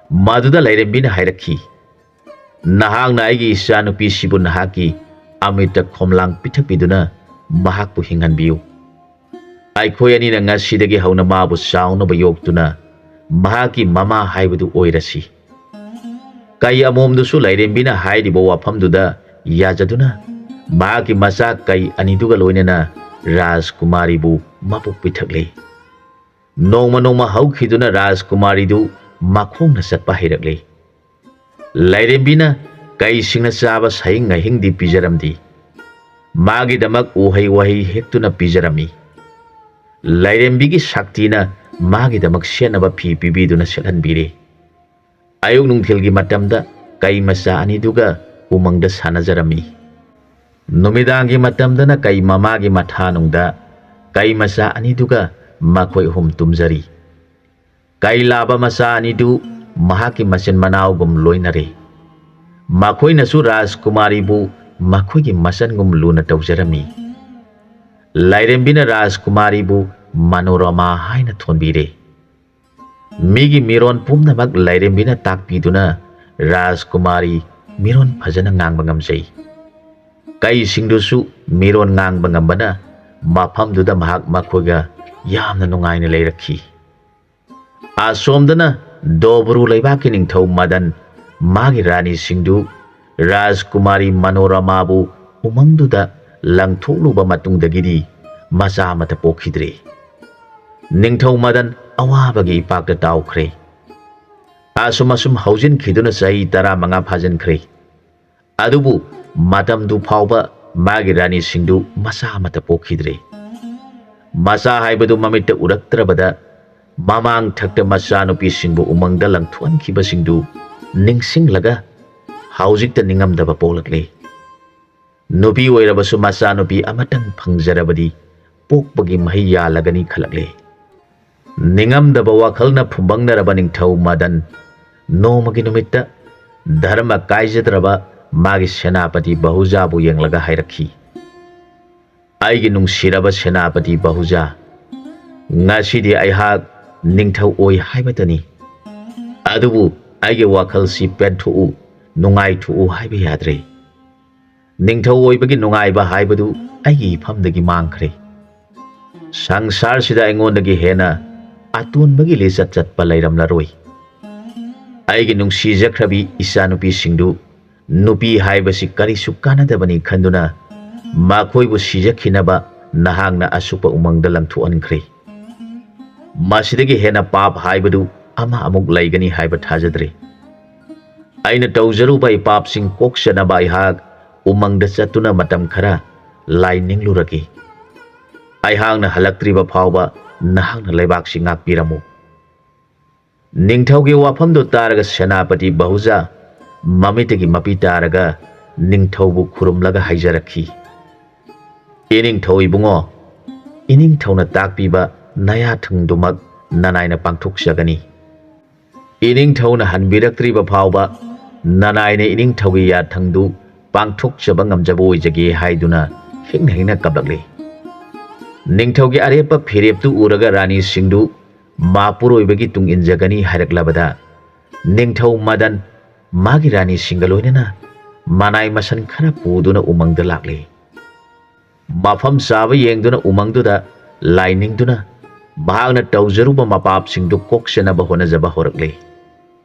ꯃꯗꯨꯗ ꯂꯥꯏꯔꯦꯝꯕꯤꯅ ꯍꯥꯏꯔꯛꯈꯤ, "ꯅꯍꯥꯛꯅ ꯑꯩꯒꯤ ꯏꯆꯥꯅꯨꯄꯤꯁꯤꯕꯨ ꯅꯍꯥꯛꯀꯤ ꯑꯃ꯭ꯔꯤꯇ ꯈꯣꯝꯂꯥꯡ ꯄꯤꯊꯛꯄꯤꯗꯨꯅ ꯃꯍꯥꯛꯄꯨ ꯍꯤꯡꯍꯟꯕꯤꯌꯨ꯫ ꯑꯩꯈꯣꯏ ꯑꯅꯤꯅ ꯉꯁꯤꯗꯒꯤ ꯍꯧꯅ ꯃꯥꯕꯨ ꯆꯥꯎꯅꯕ ꯌꯣꯛꯇꯨꯅ ꯃꯍꯥꯛꯀꯤ ꯃꯃꯥ ꯍꯥꯏꯕꯗꯨ ꯑꯣꯏꯔꯁꯤ꯫" ꯀꯩ ꯑꯃꯣꯝꯗꯨꯁꯨ ꯂꯥꯏꯔꯦꯝꯕꯤꯅ ꯍꯥꯏꯔꯤꯕ ꯋꯥꯐꯝꯗꯨꯗ ꯌꯥꯖꯗꯨꯅ ꯃꯍꯥꯛꯀꯤ ꯃꯆꯥ ꯀꯩ ꯑꯅꯤꯗꯨꯒ ꯂꯣꯏꯅꯅ ꯔꯥꯖꯀꯨꯃꯥꯔꯤꯕꯨ ꯃꯕꯨꯛ ꯄꯤꯊꯛꯂꯦ꯫ ꯅꯣꯡꯃ ꯅꯣꯡꯃ ꯍꯧꯈꯤꯗꯨꯅ ꯔꯥꯖꯀꯨꯃꯥꯔꯤꯗꯨ ꯃꯈꯣꯡꯅ ꯆꯠꯄ ꯍꯩꯔꯛꯂꯦ꯫ ꯂꯥꯏꯔꯦꯝꯕꯤꯅ ꯀꯩꯁꯤꯡꯅ ꯆꯥꯕ ꯁꯍꯤꯡ ꯉꯥꯍꯤꯡꯗꯤ ꯄꯤꯖꯔꯝꯗꯦ꯫ ꯃꯥꯒꯤꯗꯃꯛ ꯎꯍꯩ ꯋꯥꯍꯩ ꯍꯦꯛꯇꯨꯅ ꯄꯤꯖꯔꯝꯃꯤ꯫ ꯂꯥꯏꯔꯦꯝꯕꯤꯒꯤ ꯁꯛꯇꯤꯅ ꯃꯥꯒꯤꯗꯃꯛ ꯁꯦꯠꯅꯕ ꯐꯤ ꯄꯤꯕꯤꯗꯨꯅ ꯁꯦꯠꯍꯟꯕꯤꯔꯦ꯫ ꯑꯌꯨꯛ ꯅꯨꯡꯊꯤꯜꯒꯤ ꯃꯇꯝꯗ ꯀꯩ ꯃꯆꯥ ꯑꯅꯤꯗꯨꯒ ꯎꯃꯪꯗ ꯁꯥꯟꯅꯖꯔꯝꯃꯤ꯫ ꯅꯨꯃꯤꯗꯥꯡꯒꯤ ꯃꯇꯝꯗꯅ ꯀꯩ ꯃꯃꯥꯒꯤ ꯃꯊꯥꯅꯨꯡꯗ ꯀꯩ ꯃꯆꯥ ꯑꯅꯤꯗꯨꯒ ꯃꯈꯣꯏ ꯑꯍꯨꯝ ꯇꯨꯝꯖꯔꯤ꯫ ꯀꯩ ꯂꯥꯕ ꯃꯆꯥ ꯑꯅꯤꯗꯨ ꯃꯍꯥꯛꯀꯤ ꯃꯆꯤꯟ ꯃꯅꯥꯎꯒꯨꯝ ꯂꯣꯏꯅꯔꯦ꯫ ꯃꯈꯣꯏꯅꯁꯨ ꯔꯥꯖꯀꯨꯃꯥꯔꯤꯕꯨ ꯃꯈꯣꯏꯒꯤ ꯃꯆꯟꯒꯨꯝ ꯂꯨꯅ ꯇꯧꯖꯔꯝꯃꯤ꯫ ꯂꯥꯏꯔꯦꯝꯕꯤꯅ ꯔꯥꯖꯀꯨꯃꯥꯔꯤꯕꯨ ꯃꯅꯣꯔꯃꯥ ꯍꯥꯏꯅ ꯊꯣꯟꯕꯤꯔꯦ꯫ ꯃꯤꯒꯤ ꯃꯤꯔꯣꯟ ꯄꯨꯝꯅꯃꯛ ꯂꯥꯏꯔꯦꯝꯕꯤꯅ ꯇꯥꯛꯄꯤꯗꯨꯅ ꯔꯥꯖꯀꯨꯃꯥꯔꯤ ꯃꯤꯔꯣꯟ ꯐꯖꯅ ꯉꯥꯡꯕ ꯉꯝꯖꯩ꯫ ꯀꯩꯁꯤꯡꯗꯨꯁꯨ ꯃꯤꯔꯣꯟ ꯉꯥꯡꯕ ꯉꯝꯕꯅ ꯃꯐꯝꯗꯨꯗ ꯃꯍꯥꯛ ꯃꯈꯣꯏꯒ ꯌꯥꯝꯅ ꯅꯨꯡꯉꯥꯏꯅ ꯂꯩꯔꯛꯈꯤ꯫ ꯑꯁꯣꯝꯗꯅ ꯗꯣꯕ꯭ꯔꯨ ꯂꯩꯕꯥꯛꯀꯤ ꯅꯤꯡꯊꯧ ꯃꯗꯟ ꯃꯥꯒꯤ ꯔꯥꯅꯤꯁꯤꯡꯗꯨ ꯔꯥꯖꯀꯨꯃꯥꯔꯤ ꯃꯅꯣꯔꯃꯥꯕꯨ ꯎꯃꯪꯗꯨꯗ ꯂꯪꯊꯣꯛꯂꯨꯕ ꯃꯇꯨꯡꯗꯒꯤꯗꯤ ꯃꯆꯥ ꯑꯃꯠꯇ ꯄꯣꯛꯈꯤꯗ꯭ꯔꯦ꯫ ꯅꯤꯡꯊꯧ ꯃꯗꯟ ꯑꯋꯥꯕꯒꯤ ꯏꯄꯥꯛꯇ ꯇꯥꯎꯈ꯭ꯔꯦ꯫ ꯑꯁꯨꯝ ꯑꯁꯨꯝ ꯍꯧꯖꯤꯟꯈꯤꯗꯨꯅ ꯆꯍꯤ ꯇꯔꯥꯃꯉꯥ ꯐꯥꯖꯤꯟꯈ꯭ꯔꯦ꯫ ꯑꯗꯨꯕꯨ ꯃꯇꯝꯗꯨ ꯐꯥꯎꯕ ꯃꯥꯒꯤ ꯔꯥꯅꯤꯁꯤꯡꯗꯨ ꯃꯆꯥ ꯑꯃꯠꯇ ꯄꯣꯛꯈꯤꯗ꯭ꯔꯦ꯫ ꯃꯆꯥ ꯍꯥꯏꯕꯗꯨ ꯃꯃꯤꯠꯇ ꯎꯔꯛꯇ꯭ꯔꯕꯗ ꯃꯃꯥꯡ ꯊꯛꯇ ꯃꯆꯥꯅꯨꯄꯤꯁꯤꯡꯕꯨ ꯎꯃꯪꯗ ꯂꯪꯊꯣꯛꯍꯟꯈꯤꯕꯁꯤꯡꯗꯨ ꯅꯤꯡꯁꯤꯡꯂꯒ ꯍꯧꯖꯤꯛꯇ ꯅꯤꯡꯉꯝꯗꯕ ꯄꯣꯛꯂꯛꯂꯦ꯫ ꯅꯨꯄꯤ ꯑꯣꯏꯔꯕꯁꯨ ꯃꯆꯥꯅꯨꯄꯤ ꯑꯃꯇꯪ ꯐꯪꯖꯔꯕꯗꯤ ꯄꯣꯛꯄꯒꯤ ꯃꯍꯩ ꯌꯥꯜꯂꯒꯅꯤ ꯈꯜꯂꯛꯂꯦ꯫ ꯅꯤꯡꯉꯝꯗꯕ ꯋꯥꯈꯜꯅ ꯐꯨꯝꯕꯪꯅꯔꯕ ꯅꯤꯡꯊꯧ ꯃꯗꯟ ꯅꯣꯡꯃꯒꯤ ꯅꯨꯃꯤꯠꯇ ꯙꯔꯃ ꯀꯥꯏꯖꯗ꯭ꯔꯕ ꯃꯥꯒꯤ ꯁꯦꯅꯥꯄꯇꯤ ꯕꯍꯨꯖꯥꯕꯨ ꯌꯦꯡꯂꯒ ꯍꯥꯏꯔꯛꯈꯤ, "ꯑꯩꯒꯤ ꯅꯨꯡꯁꯤꯔꯕ ꯁꯦꯅꯥꯄꯇꯤ ꯕꯍꯨꯖꯥ, ꯉꯁꯤꯗꯤ ꯑꯩꯍꯥꯛ ꯅꯤꯡꯊꯧ ꯑꯣꯏ ꯍꯥꯏꯕꯇꯅꯤ꯫ ꯑꯗꯨꯕꯨ ꯑꯩꯒꯤ ꯋꯥꯈꯜꯁꯤ ꯄꯦꯟꯊꯣꯛꯎ, ꯅꯨꯡꯉꯥꯏꯊꯣꯛꯎ ꯍꯥꯏꯕ ꯌꯥꯗ꯭ꯔꯦ꯫ ꯅꯤꯡꯊꯧ ꯑꯣꯏꯕꯒꯤ ꯅꯨꯡꯉꯥꯏꯕ ꯍꯥꯏꯕꯗꯨ ꯑꯩꯒꯤ ꯏꯐꯝꯗꯒꯤ ꯃꯥꯡꯈ꯭ꯔꯦ꯫ ꯁꯪꯁꯥꯔꯁꯤꯗ ꯑꯩꯉꯣꯟꯗꯒꯤ ꯍꯦꯟꯅ ꯑꯇꯣꯟꯕꯒꯤ ꯂꯤꯆꯠ ꯆꯠꯄ ꯂꯩꯔꯝꯂꯔꯣꯏ꯫ ꯑꯩꯒꯤ ꯅꯨꯡꯁꯤꯖꯈ꯭ꯔꯕꯤ ꯏꯆꯥꯅꯨꯄꯤꯁꯤꯡꯗꯨ ꯅꯨꯄꯤ ꯍꯥꯏꯕꯁꯤ ꯀꯔꯤꯁꯨ ꯀꯥꯟꯅꯗꯕꯅꯤ ꯈꯟꯗꯨꯅ ꯃꯈꯣꯏꯕꯨ ꯁꯤꯖꯈꯤꯅꯕ ꯅꯍꯥꯛꯅ ꯑꯁꯨꯛꯄ ꯎꯃꯪꯗ ꯂꯪꯊꯣꯛꯍꯟꯈ꯭ꯔꯦ꯫ ꯃꯁꯤꯗꯒꯤ ꯍꯦꯟꯅ ꯄꯥꯞ ꯍꯥꯏꯕꯗꯨ ꯑꯃ ꯑꯃꯨꯛ ꯂꯩꯒꯅꯤ ꯍꯥꯏꯕ ꯊꯥꯖꯗ꯭ꯔꯦ꯫ ꯑꯩꯅ ꯇꯧꯖꯔꯨꯕ ꯏꯄꯥꯞꯁꯤꯡ ꯀꯣꯛꯆꯅꯕ ꯑꯩꯍꯥꯛ ꯎꯃꯪꯗ ꯆꯠꯇꯨꯅ ꯃꯇꯝ ꯈꯔ ꯂꯥꯏ ꯅꯤꯡꯂꯨꯔꯒꯦ꯫ ꯑꯩꯍꯥꯛꯅ ꯍꯜꯂꯛꯇ꯭ꯔꯤꯕ ꯐꯥꯎꯕ ꯅꯍꯥꯛꯅ ꯂꯩꯕꯥꯛꯁꯤ ꯉꯥꯛꯄꯤꯔꯝꯃꯨ꯫ ꯅꯤꯡꯊꯧꯒꯤ ꯋꯥꯐꯝꯗꯨ ꯇꯥꯔꯒ ꯁꯦꯅꯥꯄꯇꯤ ꯕꯍꯨꯖꯥ ꯃꯃꯤꯠꯇꯒꯤ ꯃꯄꯤ ꯇꯥꯔꯒ ꯅꯤꯡꯊꯧꯕꯨ ꯈꯨꯔꯨꯝꯂꯒ ꯍꯥꯏꯖꯔꯛꯈꯤ, "ꯏꯅꯤꯡꯊꯧ ꯏꯕꯨꯡꯉꯣ, ꯏꯅꯤꯡꯊꯧꯅ ꯇꯥꯛꯄꯤꯕ ꯅꯌꯥꯊꯪꯗꯨꯃꯛ ꯅꯅꯥꯏꯅ ꯄꯥꯡꯊꯣꯛꯆꯒꯅꯤ꯫ ꯏꯅꯤꯡꯊꯧꯅ ꯍꯟꯕꯤꯔꯛꯇ꯭ꯔꯤꯕ ꯐꯥꯎꯕ ꯅꯅꯥꯏꯅ ꯏꯅꯤꯡꯊꯧꯒꯤ ꯌꯥꯊꯪꯗꯨ ꯄꯥꯡꯊꯣꯛꯆꯕ ꯉꯝꯖꯕ ꯑꯣꯏꯖꯒꯦ" ꯍꯥꯏꯗꯨꯅ ꯍꯤꯡꯅ ꯍꯤꯡꯅ ꯀꯞꯂꯛꯂꯤ꯫ ꯅꯤꯡꯊꯧꯒꯤ ꯑꯔꯦꯞꯄ ꯐꯤꯔꯦꯞꯇꯨ ꯎꯔꯒ ꯔꯥꯅꯤꯁꯤꯡꯗꯨ ꯃꯄꯨꯔꯣꯏꯕꯒꯤ ꯇꯨꯡ ꯏꯟꯖꯒꯅꯤ ꯍꯥꯏꯔꯛꯂꯕꯗ, ꯅꯤꯡꯊꯧ ꯃꯗꯟ ꯃꯥꯒꯤ ꯔꯥꯅꯤꯁꯤꯡꯒ ꯂꯣꯏꯅꯅ ꯃꯅꯥꯏ ꯃꯁꯟ ꯈꯔ ꯄꯨꯗꯨꯅ ꯎꯃꯪꯗ ꯂꯥꯛꯂꯤ꯫ ꯃꯐꯝ ꯆꯥꯕ ꯌꯦꯡꯗꯨꯅ ꯎꯃꯪꯗꯨꯗ ꯂꯥꯏ ꯅꯤꯡꯗꯨꯅ ꯃꯍꯥꯛꯅ ꯇꯧꯖꯔꯨꯕ ꯃꯄꯥꯞꯁꯤꯡꯗꯨ ꯀꯣꯛꯆꯅꯕ ꯍꯣꯠꯅꯖꯕ ꯍꯧꯔꯛꯂꯤ꯫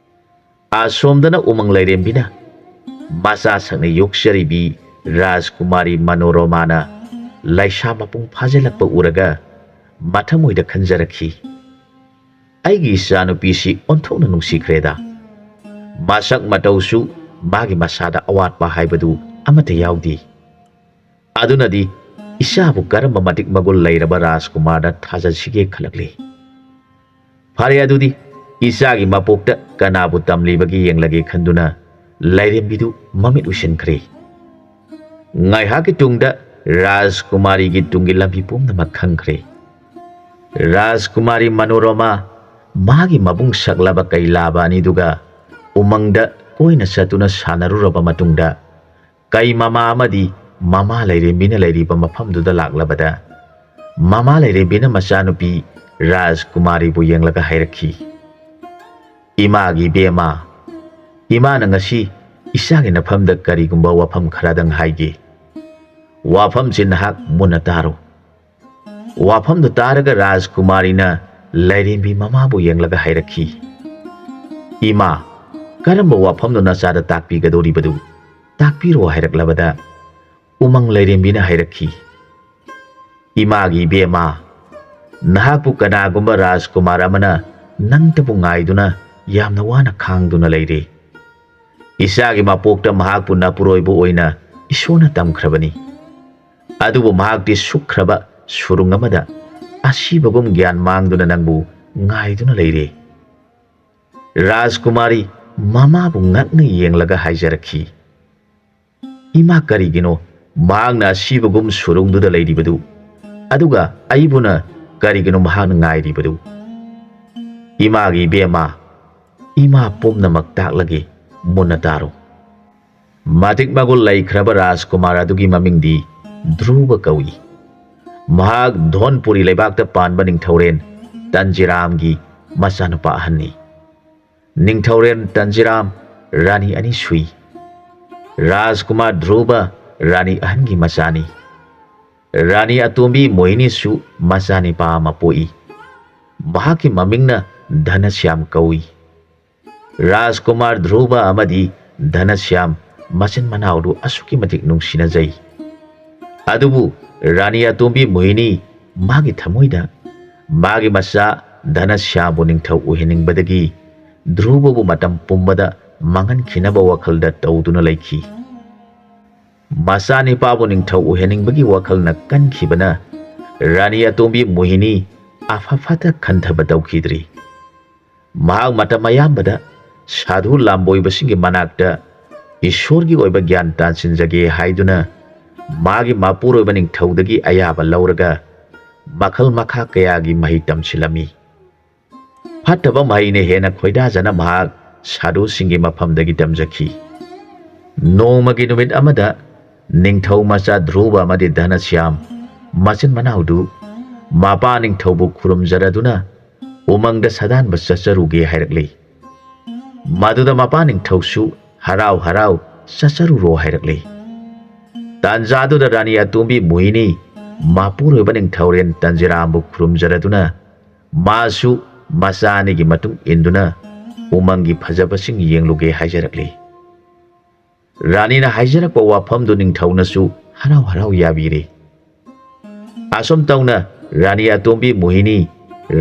ꯑꯁꯣꯝꯗꯅ ꯎꯃꯪ ꯂꯥꯏꯔꯦꯝꯕꯤꯅ ꯃꯆꯥ ꯁꯛꯅ ꯌꯣꯛꯆꯔꯤꯕꯤ ꯔꯥꯖꯀꯨꯃꯥꯔꯤ ꯃꯅꯣꯔꯃꯥꯅ ꯂꯩꯁꯥ ꯃꯄꯨꯡ ꯐꯥꯖꯤꯜꯂꯛꯄ ꯎꯔꯒ ꯃꯊꯃꯣꯏꯗ ꯈꯟꯖꯔꯛꯈꯤ, "ꯑꯩꯒꯤ ꯏꯆꯥꯅꯨꯄꯤꯁꯤ ꯑꯣꯟꯊꯣꯛꯅ ꯅꯨꯡꯁꯤꯈ꯭ꯔꯦꯗ꯫ ꯃꯁꯛ ꯃꯇꯧꯁꯨ ꯃꯥꯒꯤ ꯃꯁꯥꯗ ꯑꯋꯥꯠꯄ ꯍꯥꯏꯕꯗꯨ ꯑꯃꯠꯇ ꯌꯥꯎꯗꯦ꯫ ꯑꯗꯨꯅꯗꯤ ꯏꯆꯥꯕꯨ ꯀꯔꯝꯕ ꯃꯇꯤꯛ ꯃꯒꯨꯟ ꯂꯩꯔꯕ ꯔꯥꯖꯀꯨꯃꯥꯔꯗ ꯊꯥꯖꯁꯤꯒꯦ?" ꯈꯜꯂꯛꯂꯤ꯫ ꯐꯔꯦ, ꯑꯗꯨꯗꯤ ꯏꯆꯥꯒꯤ ꯃꯄꯣꯛꯇ ꯀꯅꯥꯕꯨ ꯇꯝꯂꯤꯕꯒꯦ ꯌꯦꯡꯂꯒꯦ ꯈꯟꯗꯨꯅ ꯂꯥꯏꯔꯦꯝꯕꯤꯗꯨ ꯃꯃꯤꯠ ꯎꯏꯁꯤꯟꯈ꯭ꯔꯦ꯫ ꯉꯥꯏꯍꯥꯛꯀꯤ ꯇꯨꯡꯗ ꯔꯥꯖꯀꯨꯃꯥꯔꯤꯒꯤ ꯇꯨꯡꯒꯤ ꯂꯝꯕꯤ ꯄꯨꯝꯅꯃꯛ ꯈꯪꯈ꯭ꯔꯦ꯫ ꯔꯥꯖꯀꯨꯃꯥꯔꯤ ꯃꯅꯣꯔꯃꯥ ꯃꯥꯒꯤ ꯃꯕꯨꯡ ꯁꯛꯂꯕ ꯀꯩꯂꯥꯕ ꯑꯅꯤꯗꯨꯒ ꯎꯃꯪꯗ ꯀꯣꯏꯅ ꯆꯠꯇꯨꯅ ꯁꯥꯟꯅꯔꯨꯔꯕ ꯃꯇꯨꯡꯗ, ꯀꯩ ꯃꯃꯥ ꯑꯃꯗꯤ ꯃꯃꯥ ꯂꯥꯏꯔꯦꯝꯕꯤꯅ ꯂꯩꯔꯤꯕ ꯃꯐꯝꯗꯨꯗ ꯂꯥꯛꯂꯕꯗ, ꯃꯃꯥ ꯂꯥꯏꯔꯦꯝꯕꯤꯅ ꯃꯆꯥꯅꯨꯄꯤ ꯔꯥꯖꯀꯨꯃꯥꯔꯤꯕꯨ ꯌꯦꯡꯂꯒ ꯍꯥꯏꯔꯛꯈꯤ, "ꯏꯃꯥꯒꯤ ꯏꯕꯦꯝꯃ, ꯏꯃꯥꯅ ꯉꯁꯤ ꯏꯆꯥꯒꯤ ꯅꯐꯝꯗ ꯀꯔꯤꯒꯨꯝꯕ ꯋꯥꯐꯝ ꯈꯔꯗꯪ ꯍꯥꯏꯒꯦ꯫ ꯋꯥꯐꯝꯁꯤ ꯅꯍꯥꯛ ꯃꯨꯟꯅ ꯇꯥꯔꯣ꯫" ꯋꯥꯐꯝꯗꯨ ꯇꯥꯔꯒ ꯔꯥꯖꯀꯨꯃꯥꯔꯤꯅ ꯂꯥꯏꯔꯦꯝꯕꯤ ꯃꯃꯥꯕꯨ ꯌꯦꯡꯂꯒ ꯍꯥꯏꯔꯛꯈꯤ, "ꯏꯃꯥ, ꯀꯔꯝꯕ ꯋꯥꯐꯝꯅꯣ ꯅꯆꯥꯗ ꯇꯥꯛꯄꯤꯒꯗꯧꯔꯤꯕꯗꯨ? ꯇꯥꯛꯄꯤꯔꯣ" ꯍꯥꯏꯔꯛꯂꯕꯗ, ꯎꯃꯪ ꯂꯥꯏꯔꯦꯝꯕꯤꯅ ꯍꯥꯏꯔꯛꯈꯤ, "ꯏꯃꯥꯒꯤ ꯏꯕꯦꯝꯃ, ꯅꯍꯥꯛꯄꯨ ꯀꯅꯥꯒꯨꯝꯕ ꯔꯥꯖꯀꯨꯃꯥꯔ ꯑꯃꯅ ꯅꯪꯇꯕꯨ ꯉꯥꯏꯗꯨꯅ ꯌꯥꯝꯅ ꯋꯥꯅ ꯈꯥꯡꯗꯨꯅ ꯂꯩꯔꯦ꯫ ꯏꯆꯥꯒꯤ ꯃꯄꯣꯛꯇ ꯃꯍꯥꯛꯄꯨ ꯅꯄꯨꯔꯣꯏꯕ ꯑꯣꯏꯅ ꯏꯁꯣꯔꯅ ꯇꯝꯈ꯭ꯔꯕꯅꯤ꯫ ꯑꯗꯨꯕꯨ ꯃꯍꯥꯛꯇꯤ ꯁꯨꯛꯈ꯭ꯔꯕ ꯁꯨꯔꯨꯡ ꯑꯃꯗ ꯑꯁꯤꯕꯒꯨꯝ ꯒ꯭ꯌꯥꯟ ꯃꯥꯡꯗꯨꯅ ꯅꯪꯕꯨ ꯉꯥꯏꯗꯨꯅ ꯂꯩꯔꯦ꯫ ꯔꯥꯖꯀꯨꯃꯥꯔꯤ ꯃꯃꯥꯕꯨ ꯉꯛꯅ ꯌꯦꯡꯂꯒ ꯍꯥꯏꯖꯔꯛꯈꯤ, "ꯏꯃꯥ, ꯀꯔꯤꯒꯤꯅꯣ ꯃꯍꯥꯛꯅ ꯑꯁꯤꯕꯒꯨꯝ ꯁꯨꯔꯨꯡꯗꯨꯗ ꯂꯩꯔꯤꯕꯗꯨ? ꯑꯗꯨꯒ ꯑꯩꯕꯨꯅ ꯀꯔꯤꯒꯤꯅꯣ ꯃꯍꯥꯛꯅ ꯉꯥꯏꯔꯤꯕꯗꯨ?" "ꯏꯃꯥꯒꯤ ꯏꯕꯦꯝꯃ, ꯏꯃꯥ ꯄꯨꯝꯅꯃꯛ ꯇꯥꯛꯂꯒꯦ, ꯃꯨꯟꯅ ꯇꯥꯔꯣ꯫" ꯃꯇꯤꯛ ꯃꯒꯨꯟ ꯂꯩꯈ꯭ꯔꯕ ꯔꯥꯖꯀꯨꯃꯥꯔ ꯑꯗꯨꯒꯤ ꯃꯃꯤꯡꯗꯤ ꯙ꯭ꯔꯨꯕ ꯀꯧꯏ꯫ ꯃꯍꯥꯛ ꯙꯣꯟꯄꯨꯔꯤ ꯂꯩꯕꯥꯛꯇ ꯄꯥꯟꯕ ꯅꯤꯡꯊꯧꯔꯦꯟ ꯇꯟꯖꯤꯔꯥꯝꯒꯤ ꯃꯆꯥꯅꯨꯄꯥ ꯑꯍꯟꯅꯤ꯫ ꯅꯤꯡꯊꯧꯔꯦꯟ ꯇꯟꯖꯤꯔꯥꯝ ꯔꯥꯅꯤ ꯑꯅꯤ ꯁꯨꯏ꯫ ꯔꯥꯖꯀꯨꯃꯥꯔ ꯙ꯭ꯔꯨꯕ ꯔꯥꯅꯤ ꯑꯍꯟꯒꯤ ꯃꯆꯥꯅꯤ꯫ ꯔꯥꯅꯤ ꯑꯇꯣꯝꯕꯤ ꯃꯣꯍꯤꯅꯤꯁꯨ ꯃꯆꯥꯅꯤꯄꯥ ꯑꯃ ꯄꯣꯛꯏ꯫ ꯃꯍꯥꯛꯀꯤ ꯃꯃꯤꯡꯅ ꯙꯅꯁ꯭ꯌꯥꯝ ꯀꯧꯏ꯫ ꯔꯥꯖꯀꯨꯃꯥꯔ ꯙ꯭ꯔꯨꯕ ꯑꯃꯗꯤ ꯙꯅꯁ꯭ꯌꯥꯝ ꯃꯆꯤꯟ ꯃꯅꯥꯎꯗꯨ ꯑꯁꯨꯛꯀꯤ ꯃꯇꯤꯛ ꯅꯨꯡꯁꯤꯅꯖꯩ꯫ ꯑꯗꯨꯕꯨ ꯔꯥꯅꯤ ꯑꯇꯣꯝꯕꯤ ꯃꯣꯍꯤꯅꯤ ꯃꯥꯒꯤ ꯊꯃꯣꯏꯗ ꯃꯥꯒꯤ ꯃꯆꯥ ꯙꯅꯁ꯭ꯌꯥꯝꯕꯨ ꯅꯤꯡꯊꯧ ꯑꯣꯏꯍꯟꯅꯤꯡꯕꯗꯒꯤ ꯙ꯭ꯔꯨꯕꯕꯨ ꯃꯇꯝ ꯄꯨꯝꯕꯗ ꯃꯥꯡꯍꯟꯈꯤꯅꯕ ꯋꯥꯈꯜꯗ ꯇꯧꯗꯨꯅ ꯂꯩꯈꯤ꯫ ꯃꯆꯥꯅꯤꯄꯥꯕꯨ ꯅꯤꯡꯊꯧ ꯑꯣꯏꯍꯟꯅꯤꯡꯕꯒꯤ ꯋꯥꯈꯜꯅ ꯀꯟꯈꯤꯕꯅ ꯔꯥꯅꯤ ꯑꯇꯣꯝꯕꯤ ꯃꯣꯍꯤꯅꯤ ꯑꯐ ꯐꯠꯇ ꯈꯟꯊꯕ ꯇꯧꯈꯤꯗ꯭ꯔꯤ꯫ ꯃꯍꯥꯛ ꯃꯇꯝ ꯑꯌꯥꯝꯕꯗ ꯁꯥꯙꯨ ꯂꯥꯝꯕꯣꯏꯕꯁꯤꯡꯒꯤ ꯃꯅꯥꯛꯇ ꯏꯁꯣꯔꯒꯤ ꯑꯣꯏꯕ ꯒ꯭ꯌꯥꯟ ꯇꯥꯟꯁꯤꯟꯖꯒꯦ ꯍꯥꯏꯗꯨꯅ ꯃꯥꯒꯤ ꯃꯄꯨꯔꯣꯏꯕ ꯅꯤꯡꯊꯧꯗꯒꯤ ꯑꯌꯥꯕ ꯂꯧꯔꯒ ꯃꯈꯜ ꯃꯈꯥ ꯀꯌꯥꯒꯤ ꯃꯍꯩ ꯇꯝꯁꯤꯜꯂꯝꯃꯤ꯫ ꯐꯠꯇꯕ ꯃꯍꯩꯅ ꯍꯦꯟꯅ ꯈꯣꯏꯗꯥꯖꯅ ꯃꯍꯥꯛ ꯁꯥꯙꯨꯁꯤꯡꯒꯤ ꯃꯐꯝꯗꯒꯤ ꯇꯝꯖꯈꯤ꯫ ꯅꯣꯡꯃꯒꯤ ꯅꯨꯃꯤꯠ ꯑꯃꯗ ꯅꯤꯡꯊꯧ ꯃꯆꯥ ꯙ꯭ꯔꯨꯕ ꯑꯃꯗꯤ ꯙꯅꯁ꯭ꯌꯥꯝ ꯃꯆꯤꯟ ꯃꯅꯥꯎꯗꯨ ꯃꯄꯥ ꯅꯤꯡꯊꯧꯕꯨ ꯈꯨꯔꯨꯝꯖꯔꯗꯨꯅ ꯎꯃꯪꯗ ꯁꯥꯗꯥꯟꯕ ꯆꯠꯆꯔꯨꯒꯦ ꯍꯥꯏꯔꯛꯂꯤ꯫ ꯃꯗꯨꯗ ꯃꯄꯥ ꯅꯤꯡꯊꯧꯁꯨ ꯍꯔꯥꯎ ꯍꯔꯥꯎ ꯆꯠꯆꯔꯨꯔꯣ ꯍꯥꯏꯔꯛꯂꯤ꯫ ꯇꯥꯟꯖꯥꯗꯨꯗ ꯔꯥꯅꯤ ꯑꯇꯣꯝꯕꯤ ꯃꯣꯍꯤꯅꯤ ꯃꯄꯨꯔꯣꯏꯕ ꯅꯤꯡꯊꯧꯔꯦꯟ ꯇꯟꯖꯤꯔꯥꯝꯕꯨ ꯈꯨꯔꯨꯝꯖꯔꯗꯨꯅ ꯃꯥꯁꯨ ꯃꯆꯥ ꯑꯅꯤꯒꯤ ꯃꯇꯨꯡ ꯏꯟꯗꯨꯅ ꯎꯃꯪꯒꯤ ꯐꯖꯕꯁꯤꯡ ꯌꯦꯡꯂꯨꯒꯦ ꯍꯥꯏꯖꯔꯛꯂꯤ꯫ ꯔꯥꯅꯤꯅ ꯍꯥꯏꯖꯔꯛꯄ ꯋꯥꯐꯝꯗꯨ ꯅꯤꯡꯊꯧꯅꯁꯨ ꯍꯔꯥꯎ ꯍꯔꯥꯎ ꯌꯥꯕꯤꯔꯦ꯫ ꯑꯁꯨꯝ ꯇꯧꯅ ꯔꯥꯅꯤ ꯑꯇꯣꯝꯕꯤ ꯃꯣꯍꯤꯅꯤ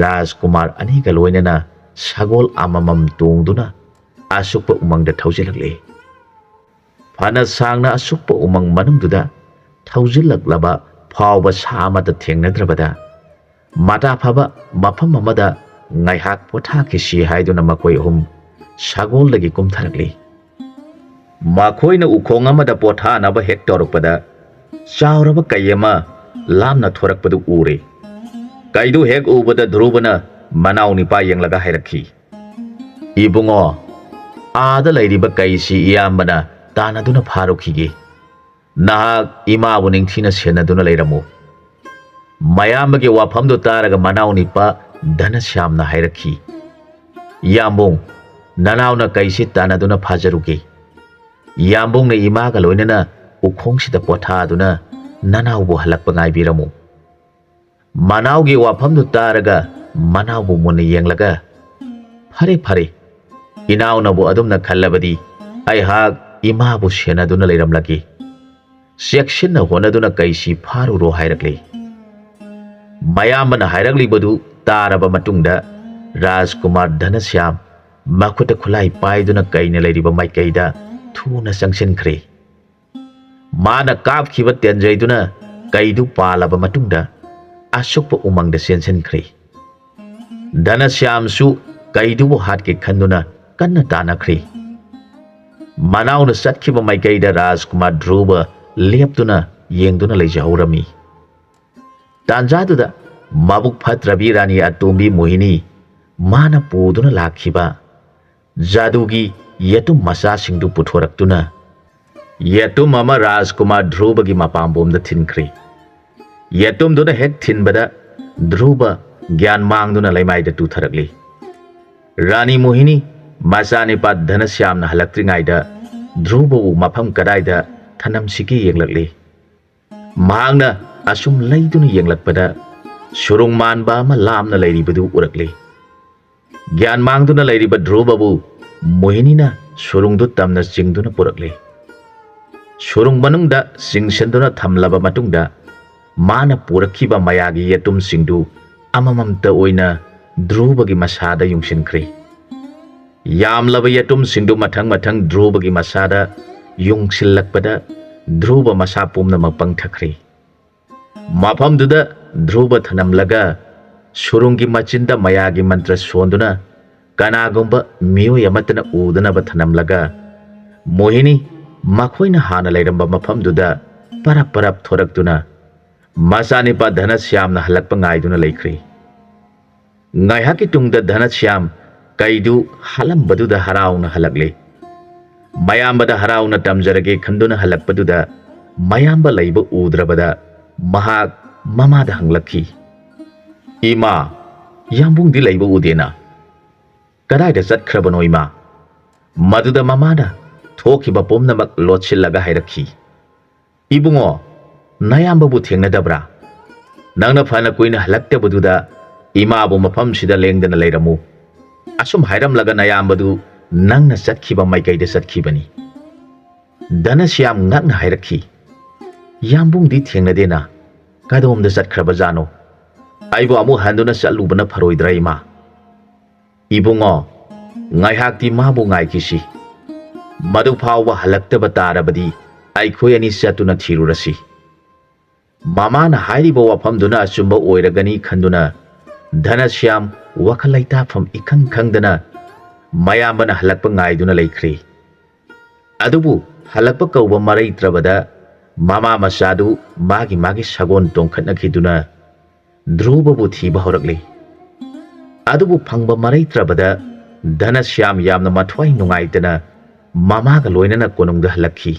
ꯔꯥꯖꯀꯨꯃꯥꯔ ꯑꯅꯤꯒ ꯂꯣꯏꯅꯅ ꯁꯒꯣꯜ ꯑꯃꯃꯝ ꯇꯣꯡꯗꯨꯅ ꯑꯁꯨꯛꯄ ꯎꯃꯪꯗ ꯊꯧꯖꯤꯜꯂꯛꯂꯦ꯫ ꯐꯅ ꯁꯥꯡꯅ ꯑꯁꯨꯛꯄ ꯎꯃꯪ ꯃꯅꯨꯡꯗꯨꯗ ꯊꯧꯖꯤꯜꯂꯛꯂꯕ ꯐꯥꯎꯕ ꯁꯥ ꯑꯃꯠꯇ ꯊꯦꯡꯅꯗ꯭ꯔꯕꯗ, ꯃꯇꯥ ꯐꯕ ꯃꯐꯝ ꯑꯃꯗ ꯉꯥꯏꯍꯥꯛ ꯄꯣꯊꯥꯈꯤꯁꯤ ꯍꯥꯏꯗꯨꯅ ꯃꯈꯣꯏ ꯑꯍꯨꯝ ꯁꯒꯣꯜꯗꯒꯤ ꯀꯨꯝꯊꯔꯛꯂꯤ꯫ ꯃꯈꯣꯏꯅ ꯎꯈꯣꯡ ꯑꯃꯗ ꯄꯣꯊꯥꯅꯕ ꯍꯦꯛ ꯇꯧꯔꯛꯄꯗ, ꯆꯥꯎꯔꯕ ꯀꯩ ꯑꯃ ꯂꯥꯞꯅ ꯊꯣꯔꯛꯄꯗꯨ ꯎꯔꯦ꯫ ꯀꯩꯗꯨ ꯍꯦꯛ ꯎꯕꯗ ꯙ꯭ꯔꯨꯕꯅ ꯃꯅꯥꯎ ꯅꯤꯄꯥ ꯌꯦꯡꯂꯒ ꯍꯥꯏꯔꯛꯈꯤ, "ꯏꯕꯨꯡꯉꯣ, ꯑꯥꯗ ꯂꯩꯔꯤꯕ ꯀꯩꯁꯤ ꯏꯌꯥꯝꯕꯅ ꯇꯥꯟꯅꯗꯨꯅ ꯐꯥꯔꯨꯈꯤꯒꯦ꯫ ꯅꯍꯥꯛ ꯏꯃꯥꯕꯨ ꯅꯤꯡꯊꯤꯅ ꯁꯦꯟꯅꯗꯨꯅ ꯂꯩꯔꯝꯃꯨ꯫" ꯃꯌꯥꯝꯕꯒꯤ ꯋꯥꯐꯝꯗꯨ ꯇꯥꯔꯒ ꯃꯅꯥꯎ ꯅꯤꯄꯥ ꯙꯅꯁ꯭ꯌꯥꯝꯅ ꯍꯥꯏꯔꯛꯈꯤ, "ꯌꯥꯝꯕꯨꯡ, ꯅꯅꯥꯎꯅ ꯀꯩꯁꯤ ꯇꯥꯟꯅꯗꯨꯅ ꯐꯥꯖꯔꯨꯒꯦ꯫ ꯌꯥꯝꯕꯨꯡꯅ ꯏꯃꯥꯒ ꯂꯣꯏꯅꯅ ꯎꯈꯣꯡꯁꯤꯗ ꯄꯣꯊꯥꯗꯨꯅ ꯅꯅꯥꯎꯕꯨ ꯍꯜꯂꯛꯄ ꯉꯥꯏꯕꯤꯔꯝꯃꯨ꯫" ꯃꯅꯥꯎꯒꯤ ꯋꯥꯐꯝꯗꯨ ꯇꯥꯔꯒ ꯃꯅꯥꯎꯕꯨ ꯃꯨꯟꯅ ꯌꯦꯡꯂꯒ, "ꯐꯔꯦ, ꯐꯔꯦ, ꯏꯅꯥꯎꯅꯕꯨ ꯑꯗꯨꯝꯅ ꯈꯜꯂꯕꯗꯤ ꯑꯩꯍꯥꯛ ꯏꯃꯥꯕꯨ ꯁꯦꯟꯅꯗꯨꯅ ꯂꯩꯔꯝꯂꯒꯦ꯫ ꯆꯦꯛꯁꯤꯟꯅ ꯍꯣꯠꯅꯗꯨꯅ ꯀꯩꯁꯤ ꯐꯥꯔꯨꯔꯣ" ꯍꯥꯏꯔꯛꯂꯦ꯫ ꯃꯌꯥꯝꯕꯅ ꯍꯥꯏꯔꯛꯂꯤꯕꯗꯨ ꯇꯥꯔꯕ ꯃꯇꯨꯡꯗ ꯔꯥꯖꯀꯨꯃꯥꯔ ꯙꯅꯁ꯭ꯌꯥꯝ ꯃꯈꯨꯠꯇ ꯈꯨꯠꯂꯥꯏ ꯄꯥꯏꯗꯨꯅ ꯀꯩꯅ ꯂꯩꯔꯤꯕ ꯃꯥꯏꯀꯩꯗ ꯊꯨꯅ ꯆꯪꯁꯤꯟꯈ꯭ꯔꯦ꯫ ꯃꯥꯅ ꯀꯥꯞꯈꯤꯕ ꯇꯦꯟꯖꯩꯗꯨꯅ ꯀꯩꯗꯨ ꯄꯥꯜꯂꯕ ꯃꯇꯨꯡꯗ ꯑꯁꯨꯛꯄ ꯎꯃꯪꯗ ꯆꯦꯟꯁꯤꯟꯈ꯭ꯔꯦ꯫ ꯙꯅꯁ꯭ꯌꯥꯝꯁꯨ ꯀꯩꯗꯨꯕꯨ ꯍꯥꯠꯀꯦ ꯈꯟꯗꯨꯅ ꯀꯟꯅ ꯇꯥꯟꯅꯈ꯭ꯔꯦ꯫ ꯃꯅꯥꯎꯅ ꯆꯠꯈꯤꯕ ꯃꯥꯏꯀꯩꯗ ꯔꯥꯖꯀꯨꯃꯥꯔ ꯙ꯭ꯔꯨꯕ ꯂꯦꯞꯇꯨꯅ ꯌꯦꯡꯗꯨꯅ ꯂꯩꯖꯍꯧꯔꯝꯃꯤ꯫ ꯇꯥꯟꯖꯥꯗꯨꯗ ꯃꯕꯨꯛ ꯐꯠꯇ꯭ꯔꯕꯤ ꯔꯥꯅꯤ ꯑꯇꯣꯝꯕꯤ ꯃꯣꯍꯤꯅꯤ ꯃꯥꯅ ꯄꯨꯗꯨꯅ ꯂꯥꯛꯈꯤꯕ ꯖꯥꯗꯨꯒꯤ ꯌꯦꯇꯨꯝ ꯃꯆꯥꯁꯤꯡꯗꯨ ꯄꯨꯊꯣꯔꯛꯇꯨꯅ ꯌꯦꯇꯨꯝ ꯑꯃ ꯔꯥꯖꯀꯨꯃꯥꯔ ꯙ꯭ꯔꯨꯕꯒꯤ ꯃꯄꯥꯝꯕꯣꯝꯗ ꯊꯤꯟꯈ꯭ꯔꯦ꯫ ꯌꯦꯇꯨꯝꯗꯨꯅ ꯍꯦꯛ ꯊꯤꯟꯕꯗ ꯙ꯭ꯔꯨꯕ ꯒ꯭ꯌꯥꯟ ꯃꯥꯡꯗꯨꯅ ꯂꯩꯃꯥꯏꯗ ꯇꯨꯊꯔꯛꯂꯤ꯫ ꯔꯥꯅꯤ ꯃꯣꯍꯤꯅꯤ ꯃꯆꯥꯅꯤꯄꯥ ꯙꯅꯁ꯭ꯌꯥꯝꯅ ꯍꯜꯂꯛꯇ꯭ꯔꯤꯉꯩꯗ ꯙ꯭ꯔꯨꯕꯕꯨ ꯃꯐꯝ ꯀꯗꯥꯏꯗ ꯊꯅꯝꯁꯤꯒꯦ ꯌꯦꯡꯂꯛꯂꯤ꯫ ꯃꯍꯥꯛꯅ ꯑꯁꯨꯝ ꯂꯩꯗꯨꯅ ꯌꯦꯡꯂꯛꯄꯗ ꯁꯨꯔꯨꯡ ꯃꯥꯟꯕ ꯑꯃ ꯂꯥꯞꯅ ꯂꯩꯔꯤꯕꯗꯨ ꯎꯔꯛꯂꯤ꯫ ꯒ꯭ꯌꯥꯟ ꯃꯥꯡꯗꯨꯅ ꯂꯩꯔꯤꯕ ꯙ꯭ꯔꯨꯕꯕꯨ ꯃꯣꯍꯤꯅꯤꯅ ꯁꯨꯔꯨꯡꯗꯨ ꯇꯝꯅ ꯆꯤꯡꯗꯨꯅ ꯄꯨꯔꯛꯂꯤ꯫ ꯁꯨꯔꯨꯡ ꯃꯅꯨꯡꯗ ꯆꯤꯡꯁꯤꯟꯗꯨꯅ ꯊꯝꯂꯕ ꯃꯇꯨꯡꯗ ꯃꯥꯅ ꯄꯨꯔꯛꯈꯤꯕ ꯃꯌꯥꯒꯤ ꯌꯦꯇꯨꯝꯁꯤꯡꯗꯨ ꯑꯃꯃꯝꯇ ꯑꯣꯏꯅ ꯙ꯭ꯔꯨꯕꯒꯤ ꯃꯁꯥꯗ ꯌꯨꯡꯁꯤꯟꯈ꯭ꯔꯦ꯫ ꯌꯥꯝꯂꯕ ꯌꯦꯇꯨꯝꯁꯤꯡꯗꯨ ꯃꯊꯪ ꯃꯊꯪ ꯙ꯭ꯔꯨꯕꯒꯤ ꯃꯁꯥꯗ ꯌꯨꯡꯁꯤꯜꯂꯛꯄꯗ ꯙ꯭ꯔꯨꯕ ꯃꯁꯥ ꯄꯨꯝꯅꯃꯛ ꯄꯪꯊꯈ꯭ꯔꯦ꯫ ꯃꯐꯝꯗꯨꯗ ꯙ꯭ꯔꯨꯕ ꯊꯅꯝꯂꯒ ꯁꯨꯔꯨꯡꯒꯤ ꯃꯆꯤꯟꯗ ꯃꯌꯥꯒꯤ ꯃꯟꯇ꯭ꯔ ꯁꯣꯟꯗꯨꯅ ꯀꯅꯥꯒꯨꯝꯕ ꯃꯤꯑꯣꯏ ꯑꯃꯠꯇꯅ ꯎꯗꯅꯕ ꯊꯅꯝꯂꯒ ꯃꯣꯍꯤꯅꯤ ꯃꯈꯣꯏꯅ ꯍꯥꯟꯅ ꯂꯩꯔꯝꯕ ꯃꯐꯝꯗꯨꯗ ꯄꯔꯞ ꯄꯔꯞ ꯊꯣꯔꯛꯇꯨꯅ ꯃꯆꯥꯅꯤꯄꯥ ꯙꯅꯁ꯭ꯌꯥꯝꯅ ꯍꯜꯂꯛꯄ ꯉꯥꯏꯗꯨꯅ ꯂꯩꯈ꯭ꯔꯦ꯫ ꯉꯥꯏꯍꯥꯛꯀꯤ ꯇꯨꯡꯗ ꯙꯅꯁ꯭ꯌꯥꯝ ꯀꯩꯗꯨ ꯍꯥꯠꯂꯝꯕꯗꯨꯗ ꯍꯔꯥꯎꯅ ꯍꯜꯂꯛꯂꯦ꯫ ꯃꯌꯥꯝꯕꯗ ꯍꯔꯥꯎꯅ ꯇꯝꯖꯔꯒꯦ ꯈꯟꯗꯨꯅ ꯍꯜꯂꯛꯄꯗꯨꯗ ꯃꯌꯥꯝꯕ ꯂꯩꯕ ꯎꯗ꯭ꯔꯕꯗ ꯃꯍꯥꯛ ꯃꯃꯥꯗ ꯍꯪꯂꯛꯈꯤ, "ꯏꯃꯥ, ꯌꯥꯝꯕꯨꯡꯗꯤ ꯂꯩꯕ ꯎꯗꯦꯅ꯫ ꯀꯗꯥꯏꯗ ꯆꯠꯈ꯭ꯔꯕꯅꯣ ꯏꯃꯥ?" ꯃꯗꯨꯗ ꯃꯃꯥꯅ ꯊꯣꯛꯈꯤꯕ ꯄꯨꯝꯅꯃꯛ ꯂꯣꯠꯁꯤꯜꯂꯒ ꯍꯥꯏꯔꯛꯈꯤ, "ꯏꯕꯨꯡꯉꯣ, ꯅꯌꯥꯝꯕꯕꯨ ꯊꯦꯡꯅꯗꯕ꯭ꯔꯥ? ꯅꯪꯅ ꯐꯅ ꯀꯨꯏꯅ ꯍꯜꯂꯛꯇꯕꯗꯨꯗ ꯏꯃꯥꯕꯨ ꯃꯐꯝꯁꯤꯗ ꯂꯦꯡꯗꯅ ꯂꯩꯔꯝꯃꯨ꯫ ꯑꯁꯨꯝ ꯍꯥꯏꯔꯝꯂꯒ ꯅꯌꯥꯝꯕꯗꯨ ꯅꯪꯅ ꯆꯠꯈꯤꯕ ꯃꯥꯏꯀꯩꯗ ꯆꯠꯈꯤꯕꯅꯤ꯫" ꯙꯅꯁ꯭ꯌꯥꯝ ꯉꯛꯅ ꯍꯥꯏꯔꯛꯈꯤ, "ꯌꯥꯝꯕꯨꯡꯗꯤ ꯊꯦꯡꯅꯗꯦꯅ꯫ ꯀꯗꯣꯝꯗ ꯆꯠꯈ꯭ꯔꯕꯖꯥꯠꯅꯣ? ꯑꯩꯕꯨ ꯑꯃꯨꯛ ꯍꯟꯗꯨꯅ ꯆꯠꯂꯨꯕꯅ ꯐꯔꯣꯏꯗ꯭ꯔꯥ ꯏꯃꯥ?" "ꯏꯕꯨꯡꯉꯣ, ꯉꯥꯏꯍꯥꯛꯇꯤ ꯃꯥꯕꯨ ꯉꯥꯏꯈꯤꯁꯤ꯫ ꯃꯗꯨ ꯐꯥꯎꯕ ꯍꯜꯂꯛꯇꯕ ꯇꯥꯔꯕꯗꯤ ꯑꯩꯈꯣꯏ ꯑꯅꯤ ꯆꯠꯇꯨꯅ ꯊꯤꯔꯨꯔꯁꯤ꯫" ꯃꯃꯥꯅ ꯍꯥꯏꯔꯤꯕ ꯋꯥꯐꯝꯗꯨꯅ ꯑꯆꯨꯝꯕ ꯑꯣꯏꯔꯒꯅꯤ ꯈꯟꯗꯨꯅ ꯙꯅꯁ꯭ꯌꯥꯝ ꯋꯥꯈꯜ ꯂꯩꯇꯥꯐꯝ ꯏꯈꯪ ꯈꯪꯗꯅ ꯃꯌꯥꯝꯕꯅ ꯍꯜꯂꯛꯄ ꯉꯥꯏꯗꯨꯅ ꯂꯩꯈ꯭ꯔꯦ꯫ ꯑꯗꯨꯕꯨ ꯍꯜꯂꯛꯄ ꯀꯧꯕ ꯃꯔꯩꯇ꯭ꯔꯕꯗ ꯃꯃꯥ ꯃꯆꯥꯗꯨ ꯃꯥꯒꯤ ꯃꯥꯒꯤ ꯁꯒꯣꯜ ꯇꯣꯡꯈꯠꯅꯈꯤꯗꯨꯅ ꯙ꯭ꯔꯨꯕꯕꯨ ꯊꯤꯕ ꯍꯧꯔꯛꯂꯤ꯫ ꯑꯗꯨꯕꯨ ꯐꯪꯕ ꯃꯔꯩꯇ꯭ꯔꯕꯗ ꯙꯅꯁ꯭ꯌꯥꯝ ꯌꯥꯝꯅ ꯃꯊ꯭ꯋꯥꯏ ꯅꯨꯡꯉꯥꯏꯇꯅ ꯃꯃꯥꯒ ꯂꯣꯏꯅꯅ ꯀꯣꯅꯨꯡꯗ ꯍꯜꯂꯛꯈꯤ꯫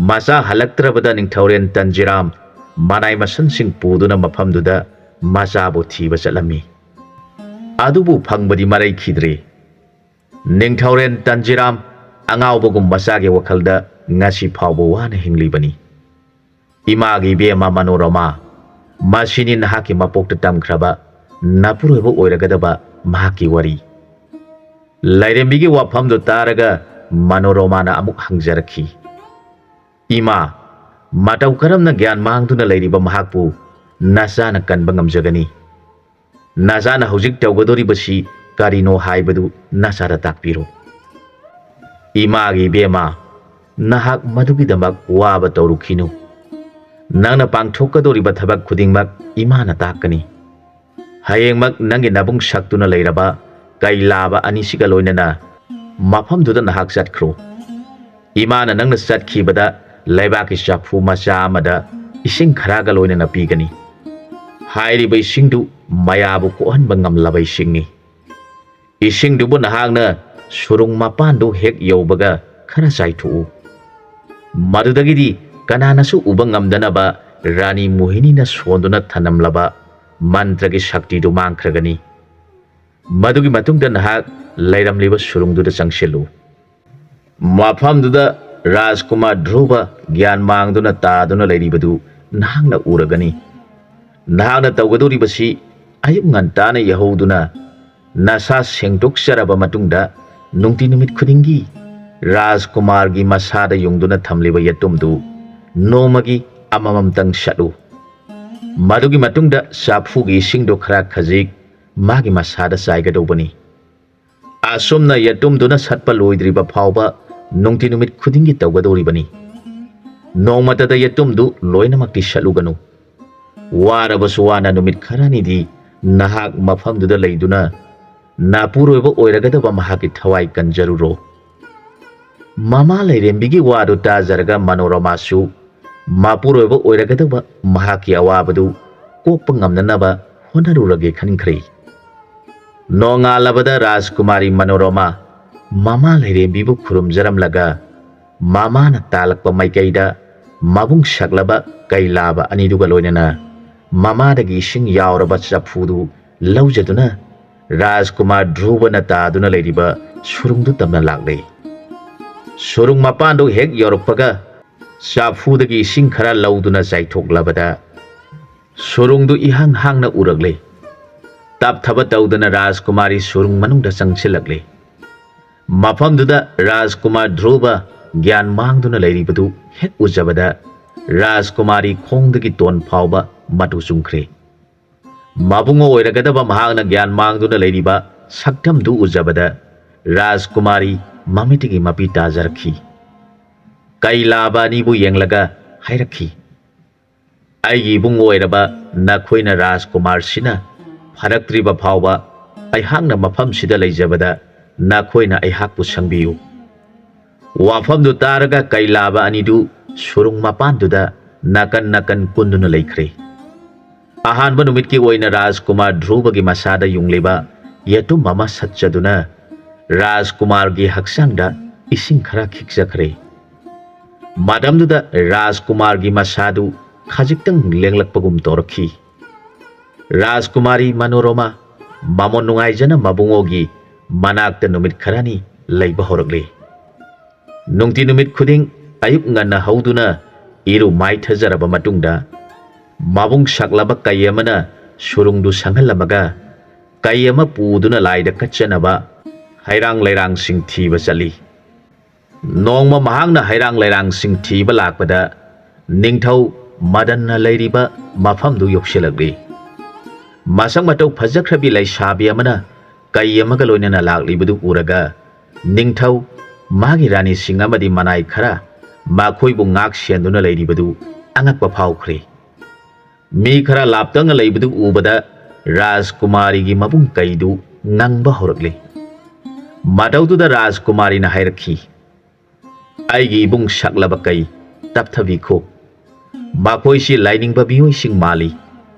ꯃꯆꯥ ꯍꯜꯂꯛꯇ꯭ꯔꯕꯗ ꯅꯤꯡꯊꯧꯔꯦꯟ ꯇꯟꯖꯤꯔꯥꯝ ꯃꯅꯥꯏ ꯃꯁꯟꯁꯤꯡ ꯄꯨꯗꯨꯅ ꯃꯐꯝꯗꯨꯗ ꯃꯆꯥꯕꯨ ꯊꯤꯕ ꯆꯠꯂꯝꯃꯤ꯫ ꯑꯗꯨꯕꯨ ꯐꯪꯕꯗꯤ ꯃꯔꯩꯈꯤꯗ꯭ꯔꯦ꯫ ꯅꯤꯡꯊꯧꯔꯦꯟ ꯇꯟꯖꯤꯔꯥꯝ ꯑꯉꯥꯎꯕꯒꯨꯝ ꯃꯆꯥꯒꯤ ꯋꯥꯈꯜꯗ ꯉꯁꯤ ꯐꯥꯎꯕ ꯋꯥꯅ ꯍꯤꯡꯂꯤꯕꯅꯤ꯫ "ꯏꯃꯥꯒꯤ ꯏꯕꯦꯝꯃ ꯃꯅꯣꯔꯃꯥ, ꯃꯁꯤꯅꯤ ꯅꯍꯥꯛꯀꯤ ꯃꯄꯣꯛꯇ ꯇꯝꯈ꯭ꯔꯕ ꯅꯄꯨꯔꯣꯏꯕ ꯑꯣꯏꯔꯒꯗꯕ ꯃꯍꯥꯛꯀꯤ ꯋꯥꯔꯤ꯫" ꯂꯥꯏꯔꯦꯝꯕꯤꯒꯤ ꯋꯥꯐꯝꯗꯨ ꯇꯥꯔꯒ ꯃꯅꯣꯔꯃꯥꯅ ꯑꯃꯨꯛ ꯍꯪꯖꯔꯛꯈꯤ, "ꯏꯃꯥ, ꯃꯇꯧ ꯀꯔꯝꯅ ꯒ꯭ꯌꯥꯟ ꯃꯥꯡꯗꯨꯅ ꯂꯩꯔꯤꯕ ꯃꯍꯥꯛꯄꯨ ꯅꯆꯥꯅ ꯀꯟꯕ ꯉꯝꯖꯒꯅꯤ? ꯅꯆꯥꯅ ꯍꯧꯖꯤꯛ ꯇꯧꯒꯗꯧꯔꯤꯕꯁꯤ ꯀꯔꯤꯅꯣ ꯍꯥꯏꯕꯗꯨ ꯅꯆꯥꯗ ꯇꯥꯛꯄꯤꯔꯣ꯫" "ꯏꯃꯥꯒꯤ ꯏꯕꯦꯝꯃ, ꯅꯍꯥꯛ ꯃꯗꯨꯒꯤꯗꯃꯛ ꯋꯥꯕ ꯇꯧꯔꯨꯈꯤꯅꯨ꯫ ꯅꯪꯅ ꯄꯥꯡꯊꯣꯛꯀꯗꯧꯔꯤꯕ ꯊꯕꯛ ꯈꯨꯗꯤꯡꯃꯛ ꯏꯃꯥꯅ ꯇꯥꯛꯀꯅꯤ꯫ ꯍꯌꯦꯡꯃꯛ ꯅꯪꯒꯤ ꯅꯕꯨꯡ ꯁꯛꯇꯨꯅ ꯂꯩꯔꯕ ꯀꯩꯂꯥꯕ ꯑꯅꯤꯁꯤꯒ ꯂꯣꯏꯅꯅ ꯃꯐꯝꯗꯨꯗ ꯅꯍꯥꯛ ꯆꯠꯈ꯭ꯔꯣ꯫ ꯏꯃꯥꯅ ꯅꯪꯅ ꯆꯠꯈꯤꯕꯗ ꯂꯩꯕꯥꯛꯀꯤ ꯆꯐꯨ ꯃꯆꯥ ꯑꯃꯗ ꯏꯁꯤꯡ ꯈꯔꯒ ꯂꯣꯏꯅꯅ ꯄꯤꯒꯅꯤ꯫ ꯍꯥꯏꯔꯤꯕ ꯏꯁꯤꯡꯗꯨ ꯃꯌꯥꯕꯨ ꯀꯣꯛꯍꯟꯕ ꯉꯝꯂꯕ ꯏꯁꯤꯡꯅꯤ꯫ ꯏꯁꯤꯡꯗꯨꯕꯨ ꯅꯍꯥꯛꯅ ꯁꯨꯔꯨꯡ ꯃꯄꯥꯟꯗꯨ ꯍꯦꯛ ꯌꯧꯕꯒ ꯈꯔ ꯆꯥꯏꯊꯣꯛꯎ꯫ ꯃꯗꯨꯗꯒꯤꯗꯤ ꯀꯅꯥꯅꯁꯨ ꯎꯕ ꯉꯝꯗꯅꯕ ꯔꯥꯅꯤ ꯃꯣꯍꯤꯅꯤꯅ ꯁꯣꯟꯗꯨꯅ ꯊꯅꯝꯂꯕ ꯃꯟꯇ꯭ꯔꯒꯤ ꯁꯛꯇꯤꯗꯨ ꯃꯥꯡꯈ꯭ꯔꯒꯅꯤ꯫ ꯃꯗꯨꯒꯤ ꯃꯇꯨꯡꯗ ꯅꯍꯥꯛ ꯂꯩꯔꯝꯂꯤꯕ ꯁꯨꯔꯨꯡꯗꯨꯗ ꯆꯪꯁꯤꯜꯂꯨ꯫ ꯃꯐꯝꯗꯨꯗ ꯔꯥꯖꯀꯨꯃꯥꯔ ꯙ꯭ꯔꯨꯕ ꯒ꯭ꯌꯥꯟ ꯃꯥꯡꯗꯨꯅ ꯇꯥꯗꯨꯅ ꯂꯩꯔꯤꯕꯗꯨ ꯅꯍꯥꯛꯅ ꯎꯔꯒꯅꯤ꯫ ꯅꯍꯥꯛꯅ ꯇꯧꯒꯗꯧꯔꯤꯕꯁꯤ ꯑꯌꯨꯛ ꯉꯟꯇꯥꯅ ꯌꯥꯍꯧꯗꯨꯅ ꯅꯁꯥ ꯁꯦꯡꯗꯣꯛꯆꯔꯕ ꯃꯇꯨꯡꯗ ꯅꯨꯡꯇꯤ ꯅꯨꯃꯤꯠ ꯈꯨꯗꯤꯡꯒꯤ ꯔꯥꯖꯀꯨꯃꯥꯔꯒꯤ ꯃꯁꯥꯗ ꯌꯨꯡꯗꯨꯅ ꯊꯝꯂꯤꯕ ꯌꯦꯇꯨꯝꯗꯨ ꯅꯣꯡꯃꯒꯤ ꯑꯃꯃꯝꯇꯪ ꯁꯠꯂꯨ꯫ ꯃꯗꯨꯒꯤ ꯃꯇꯨꯡꯗ ꯆꯐꯨꯒꯤ ꯏꯁꯤꯡꯗꯨ ꯈꯔ ꯈꯖꯤꯛ ꯃꯥꯒꯤ ꯃꯁꯥꯗ ꯆꯥꯏꯒꯗꯧꯕꯅꯤ꯫ ꯑꯁꯨꯝꯅ ꯌꯦꯇꯨꯝꯗꯨꯅ ꯁꯠꯄ ꯂꯣꯏꯗ꯭ꯔꯤꯕ ꯐꯥꯎꯕ ꯅꯨꯡꯇꯤ ꯅꯨꯃꯤꯠ ꯈꯨꯗꯤꯡꯒꯤ ꯇꯧꯒꯗꯧꯔꯤꯕꯅꯤ꯫ ꯅꯣꯡꯃꯇꯗ ꯌꯦꯇꯨꯝꯗꯨ ꯂꯣꯏꯅꯃꯛꯇꯤ ꯁꯠꯂꯨꯒꯅꯨ꯫ ꯋꯥꯔꯕꯁꯨ ꯋꯥꯅ ꯅꯨꯃꯤꯠ ꯈꯔꯅꯤꯗꯤ ꯅꯍꯥꯛ ꯃꯐꯝꯗꯨꯗ ꯂꯩꯗꯨꯅ ꯅꯥꯄꯨꯔꯣꯏꯕ ꯑꯣꯏꯔꯒꯗꯕ ꯃꯍꯥꯛꯀꯤ ꯊꯋꯥꯏ ꯀꯟꯖꯔꯨꯔꯣ꯫ ꯃꯃꯥ ꯂꯥꯏꯔꯦꯝꯕꯤꯒꯤ ꯋꯥꯗꯨ ꯇꯥꯖꯔꯒ ꯃꯅꯣꯔꯃꯥꯁꯨ ꯃꯄꯨꯔꯣꯏꯕ ꯑꯣꯏꯔꯒꯗꯕ ꯃꯍꯥꯛꯀꯤ ꯑꯋꯥꯕꯗꯨ ꯀꯣꯛꯄ ꯉꯝꯅꯅꯕ ꯍꯣꯠꯅꯔꯨꯔꯒꯦ ꯈꯟꯈ꯭ꯔꯦ꯫ ꯅꯣꯡꯉꯥꯜꯂꯕꯗ ꯔꯥꯖꯀꯨꯃꯥꯔꯤ ꯃꯅꯣꯔꯃꯥ ꯃꯃꯥ ꯂꯥꯏꯔꯦꯝꯕꯤꯕꯨ ꯈꯨꯔꯨꯝꯖꯔꯝꯂꯒ ꯃꯃꯥꯅ ꯇꯥꯜꯂꯛꯄ ꯃꯥꯏꯀꯩꯗ ꯃꯕꯨꯡ ꯁꯛꯂꯕ ꯀꯩꯂꯥꯕ ꯑꯅꯤꯗꯨꯒ ꯂꯣꯏꯅꯅ ꯃꯃꯥꯗꯒꯤ ꯏꯁꯤꯡ ꯌꯥꯎꯔꯕ ꯆꯐꯨꯗꯨ ꯂꯧꯖꯗꯨꯅ ꯔꯥꯖꯀꯨꯃꯥꯔ ꯙ꯭ꯔꯨꯕꯅ ꯇꯥꯗꯨꯅ ꯂꯩꯔꯤꯕ ꯁꯨꯔꯨꯡꯗꯨ ꯇꯝꯅ ꯂꯥꯛꯂꯦ꯫ ꯁꯨꯔꯨꯡ ꯃꯄꯥꯟꯗꯨ ꯍꯦꯛ ꯌꯧꯔꯛꯄꯒ ꯆꯐꯨꯗꯒꯤ ꯏꯁꯤꯡ ꯈꯔ ꯂꯧꯗꯨꯅ ꯆꯥꯏꯊꯣꯛꯂꯕꯗ ꯁꯨꯔꯨꯡꯗꯨ ꯏꯍꯥꯡ ꯍꯥꯡꯅ ꯎꯔꯛꯂꯦ꯫ ꯇꯞꯊꯕ ꯇꯧꯗꯅ ꯔꯥꯖꯀꯨꯃꯥꯔꯤ ꯁꯨꯔꯨꯡ ꯃꯅꯨꯡꯗ ꯆꯪꯁꯤꯜꯂꯛꯂꯦ꯫ ꯃꯐꯝꯗꯨꯗ ꯔꯥꯖꯀꯨꯃꯥꯔ ꯙ꯭ꯔꯨꯕ ꯒ꯭ꯌꯥꯟ ꯃꯥꯡꯗꯨꯅ ꯂꯩꯔꯤꯕꯗꯨ ꯍꯦꯛ ꯎꯖꯕꯗ ꯔꯥꯖꯀꯨꯃꯥꯔꯤ ꯈꯣꯡꯗꯒꯤ ꯇꯣꯟ ꯐꯥꯎꯕ ꯃꯇꯨ ꯆꯨꯝꯈ꯭ꯔꯦ꯫ ꯃꯕꯨꯡ ꯑꯣꯏꯔꯒꯗꯕ ꯃꯍꯥꯛꯅ ꯒ꯭ꯌꯥꯟ ꯃꯥꯡꯗꯨꯅ ꯂꯩꯔꯤꯕ ꯁꯛꯇꯝꯗꯨ ꯎꯖꯕꯗ ꯔꯥꯖꯀꯨꯃꯥꯔꯤ ꯃꯃꯤꯠꯇꯒꯤ ꯃꯄꯤ ꯇꯥꯖꯔꯛꯈꯤ꯫ ꯀꯩ ꯂꯥꯕ ꯑꯅꯤꯕꯨ ꯌꯦꯡꯂꯒ ꯍꯥꯏꯔꯛꯈꯤ, "ꯑꯩꯒꯤ ꯏꯕꯨꯡ ꯑꯣꯏꯔꯕ ꯅꯈꯣꯏꯅ ꯔꯥꯖꯀꯨꯃꯥꯔꯁꯤꯅ ꯐꯔꯛꯇ꯭ꯔꯤꯕ ꯐꯥꯎꯕ ꯑꯩꯍꯥꯛꯅ ꯃꯐꯝꯁꯤꯗ ꯂꯩꯖꯕꯗ ꯅꯈꯣꯏꯅ ꯑꯩꯍꯥꯛꯄꯨ ꯁꯪꯕꯤꯌꯨ꯫" ꯋꯥꯐꯝꯗꯨ ꯇꯥꯔꯒ ꯀꯩ ꯂꯥꯕ ꯑꯅꯤꯗꯨ ꯁꯨꯔꯨꯡ ꯃꯄꯥꯟꯗꯨꯗ ꯅꯥꯀꯟ ꯅꯥꯀꯟ ꯀꯨꯟꯗꯨꯅ ꯂꯩꯈ꯭ꯔꯦ꯫ ꯑꯍꯥꯟꯕ ꯅꯨꯃꯤꯠꯀꯤ ꯑꯣꯏꯅ ꯔꯥꯖꯀꯨꯃꯥꯔ ꯙ꯭ꯔꯨꯕꯒꯤ ꯃꯁꯥꯗ ꯌꯨꯡꯂꯤꯕ ꯌꯦꯇꯨꯝ ꯑꯃ ꯁꯠꯆꯗꯨꯅ ꯔꯥꯖꯀꯨꯃꯥꯔꯒꯤ ꯍꯛꯆꯥꯡꯗ ꯏꯁꯤꯡ ꯈꯔ ꯈꯤꯛꯆꯈ꯭ꯔꯦ꯫ ꯃꯇꯝꯗꯨꯗ ꯔꯥꯖꯀꯨꯃꯥꯔꯒꯤ ꯃꯁꯥꯗꯨ ꯈꯖꯤꯛꯇꯪ ꯂꯦꯡꯂꯛꯄꯒꯨꯝ ꯇꯧꯔꯛꯈꯤ꯫ ꯔꯥꯖꯀꯨꯃꯥꯔꯤ ꯃꯅꯣꯔꯃꯥ ꯃꯃꯣꯟ ꯅꯨꯡꯉꯥꯏꯖꯅ ꯃꯕꯨꯡꯉꯣꯒꯤ ꯃꯅꯥꯛꯇ ꯅꯨꯃꯤꯠ ꯈꯔꯅꯤ ꯂꯩꯕ ꯍꯧꯔꯛꯂꯦ꯫ ꯅꯨꯡꯇꯤ ꯅꯨꯃꯤꯠ ꯈꯨꯗꯤꯡ ꯑꯌꯨꯛ ꯉꯟꯅ ꯍꯧꯗꯨꯅ ꯏꯔꯨ ꯃꯥꯏꯊꯖꯔꯕ ꯃꯇꯨꯡꯗ, ꯃꯕꯨꯡ ꯁꯥꯛꯂꯕ ꯀꯩ ꯑꯃꯅ ꯁꯨꯔꯨꯡꯗꯨ ꯁꯪꯍꯜꯂꯝꯃꯒ, ꯀꯩ ꯑꯃ ꯄꯨꯗꯨꯅ ꯂꯥꯏꯗ ꯀꯠꯆꯅꯕ ꯍꯩꯔꯥꯡ ꯂꯩꯔꯥꯡꯁꯤꯡ ꯊꯤꯕ ꯆꯠꯂꯤ꯫ ꯅꯣꯡꯃ ꯃꯍꯥꯛꯅ ꯍꯩꯔꯥꯡ ꯂꯩꯔꯥꯡꯁꯤꯡ ꯊꯤꯕ ꯂꯥꯛꯄꯗ, ꯅꯤꯡꯊꯧ ꯃꯗꯟꯅ ꯂꯩꯔꯤꯕ ꯃꯐꯝꯗꯨ ꯌꯧꯁꯤꯜꯂꯛꯂꯤ꯫ ꯃꯁꯛ ꯃꯇꯧ ꯐꯖꯈ꯭ꯔꯕꯤ ꯂꯩꯁꯥꯕꯤ ꯑꯃꯅ ꯀꯩ ꯑꯃꯒ ꯂꯣꯏꯅꯅ ꯂꯥꯛꯂꯤꯕꯗꯨ ꯎꯔꯒ, ꯅꯤꯡꯊꯧ, ꯃꯥꯒꯤ ꯔꯥꯅꯤꯁꯤꯡ ꯑꯃꯗꯤ ꯃꯅꯥꯏ ꯈꯔ ꯃꯈꯣꯏꯕꯨ ꯉꯥꯛ ꯁꯦꯟꯗꯨꯅ ꯂꯩꯔꯤꯕꯗꯨ ꯑꯉꯛꯄ ꯐꯥꯎꯈ꯭ꯔꯦ꯫ ꯃꯤ ꯈꯔ ꯂꯥꯞꯇꯛꯅ ꯂꯩꯕꯗꯨ ꯎꯕꯗ ꯔꯥꯖꯀꯨꯃꯥꯔꯤꯒꯤ ꯃꯕꯨꯡ ꯀꯩꯗꯨ ꯉꯪꯕ ꯍꯧꯔꯛꯂꯦ꯫ ꯃꯇꯧꯗꯨꯗ ꯔꯥꯖꯀꯨꯃꯥꯔꯤꯅ ꯍꯥꯏꯔꯛꯈꯤ, "ꯑꯩꯒꯤ ꯏꯕꯨꯡ ꯁꯛꯂꯕ ꯀꯩ, ꯇꯞꯊꯕꯤꯈꯣ꯫ ꯃꯈꯣꯏꯁꯤ ꯂꯥꯏꯅꯤꯡꯕ ꯃꯤꯑꯣꯏꯁꯤꯡ ꯃꯥꯜꯂꯤ꯫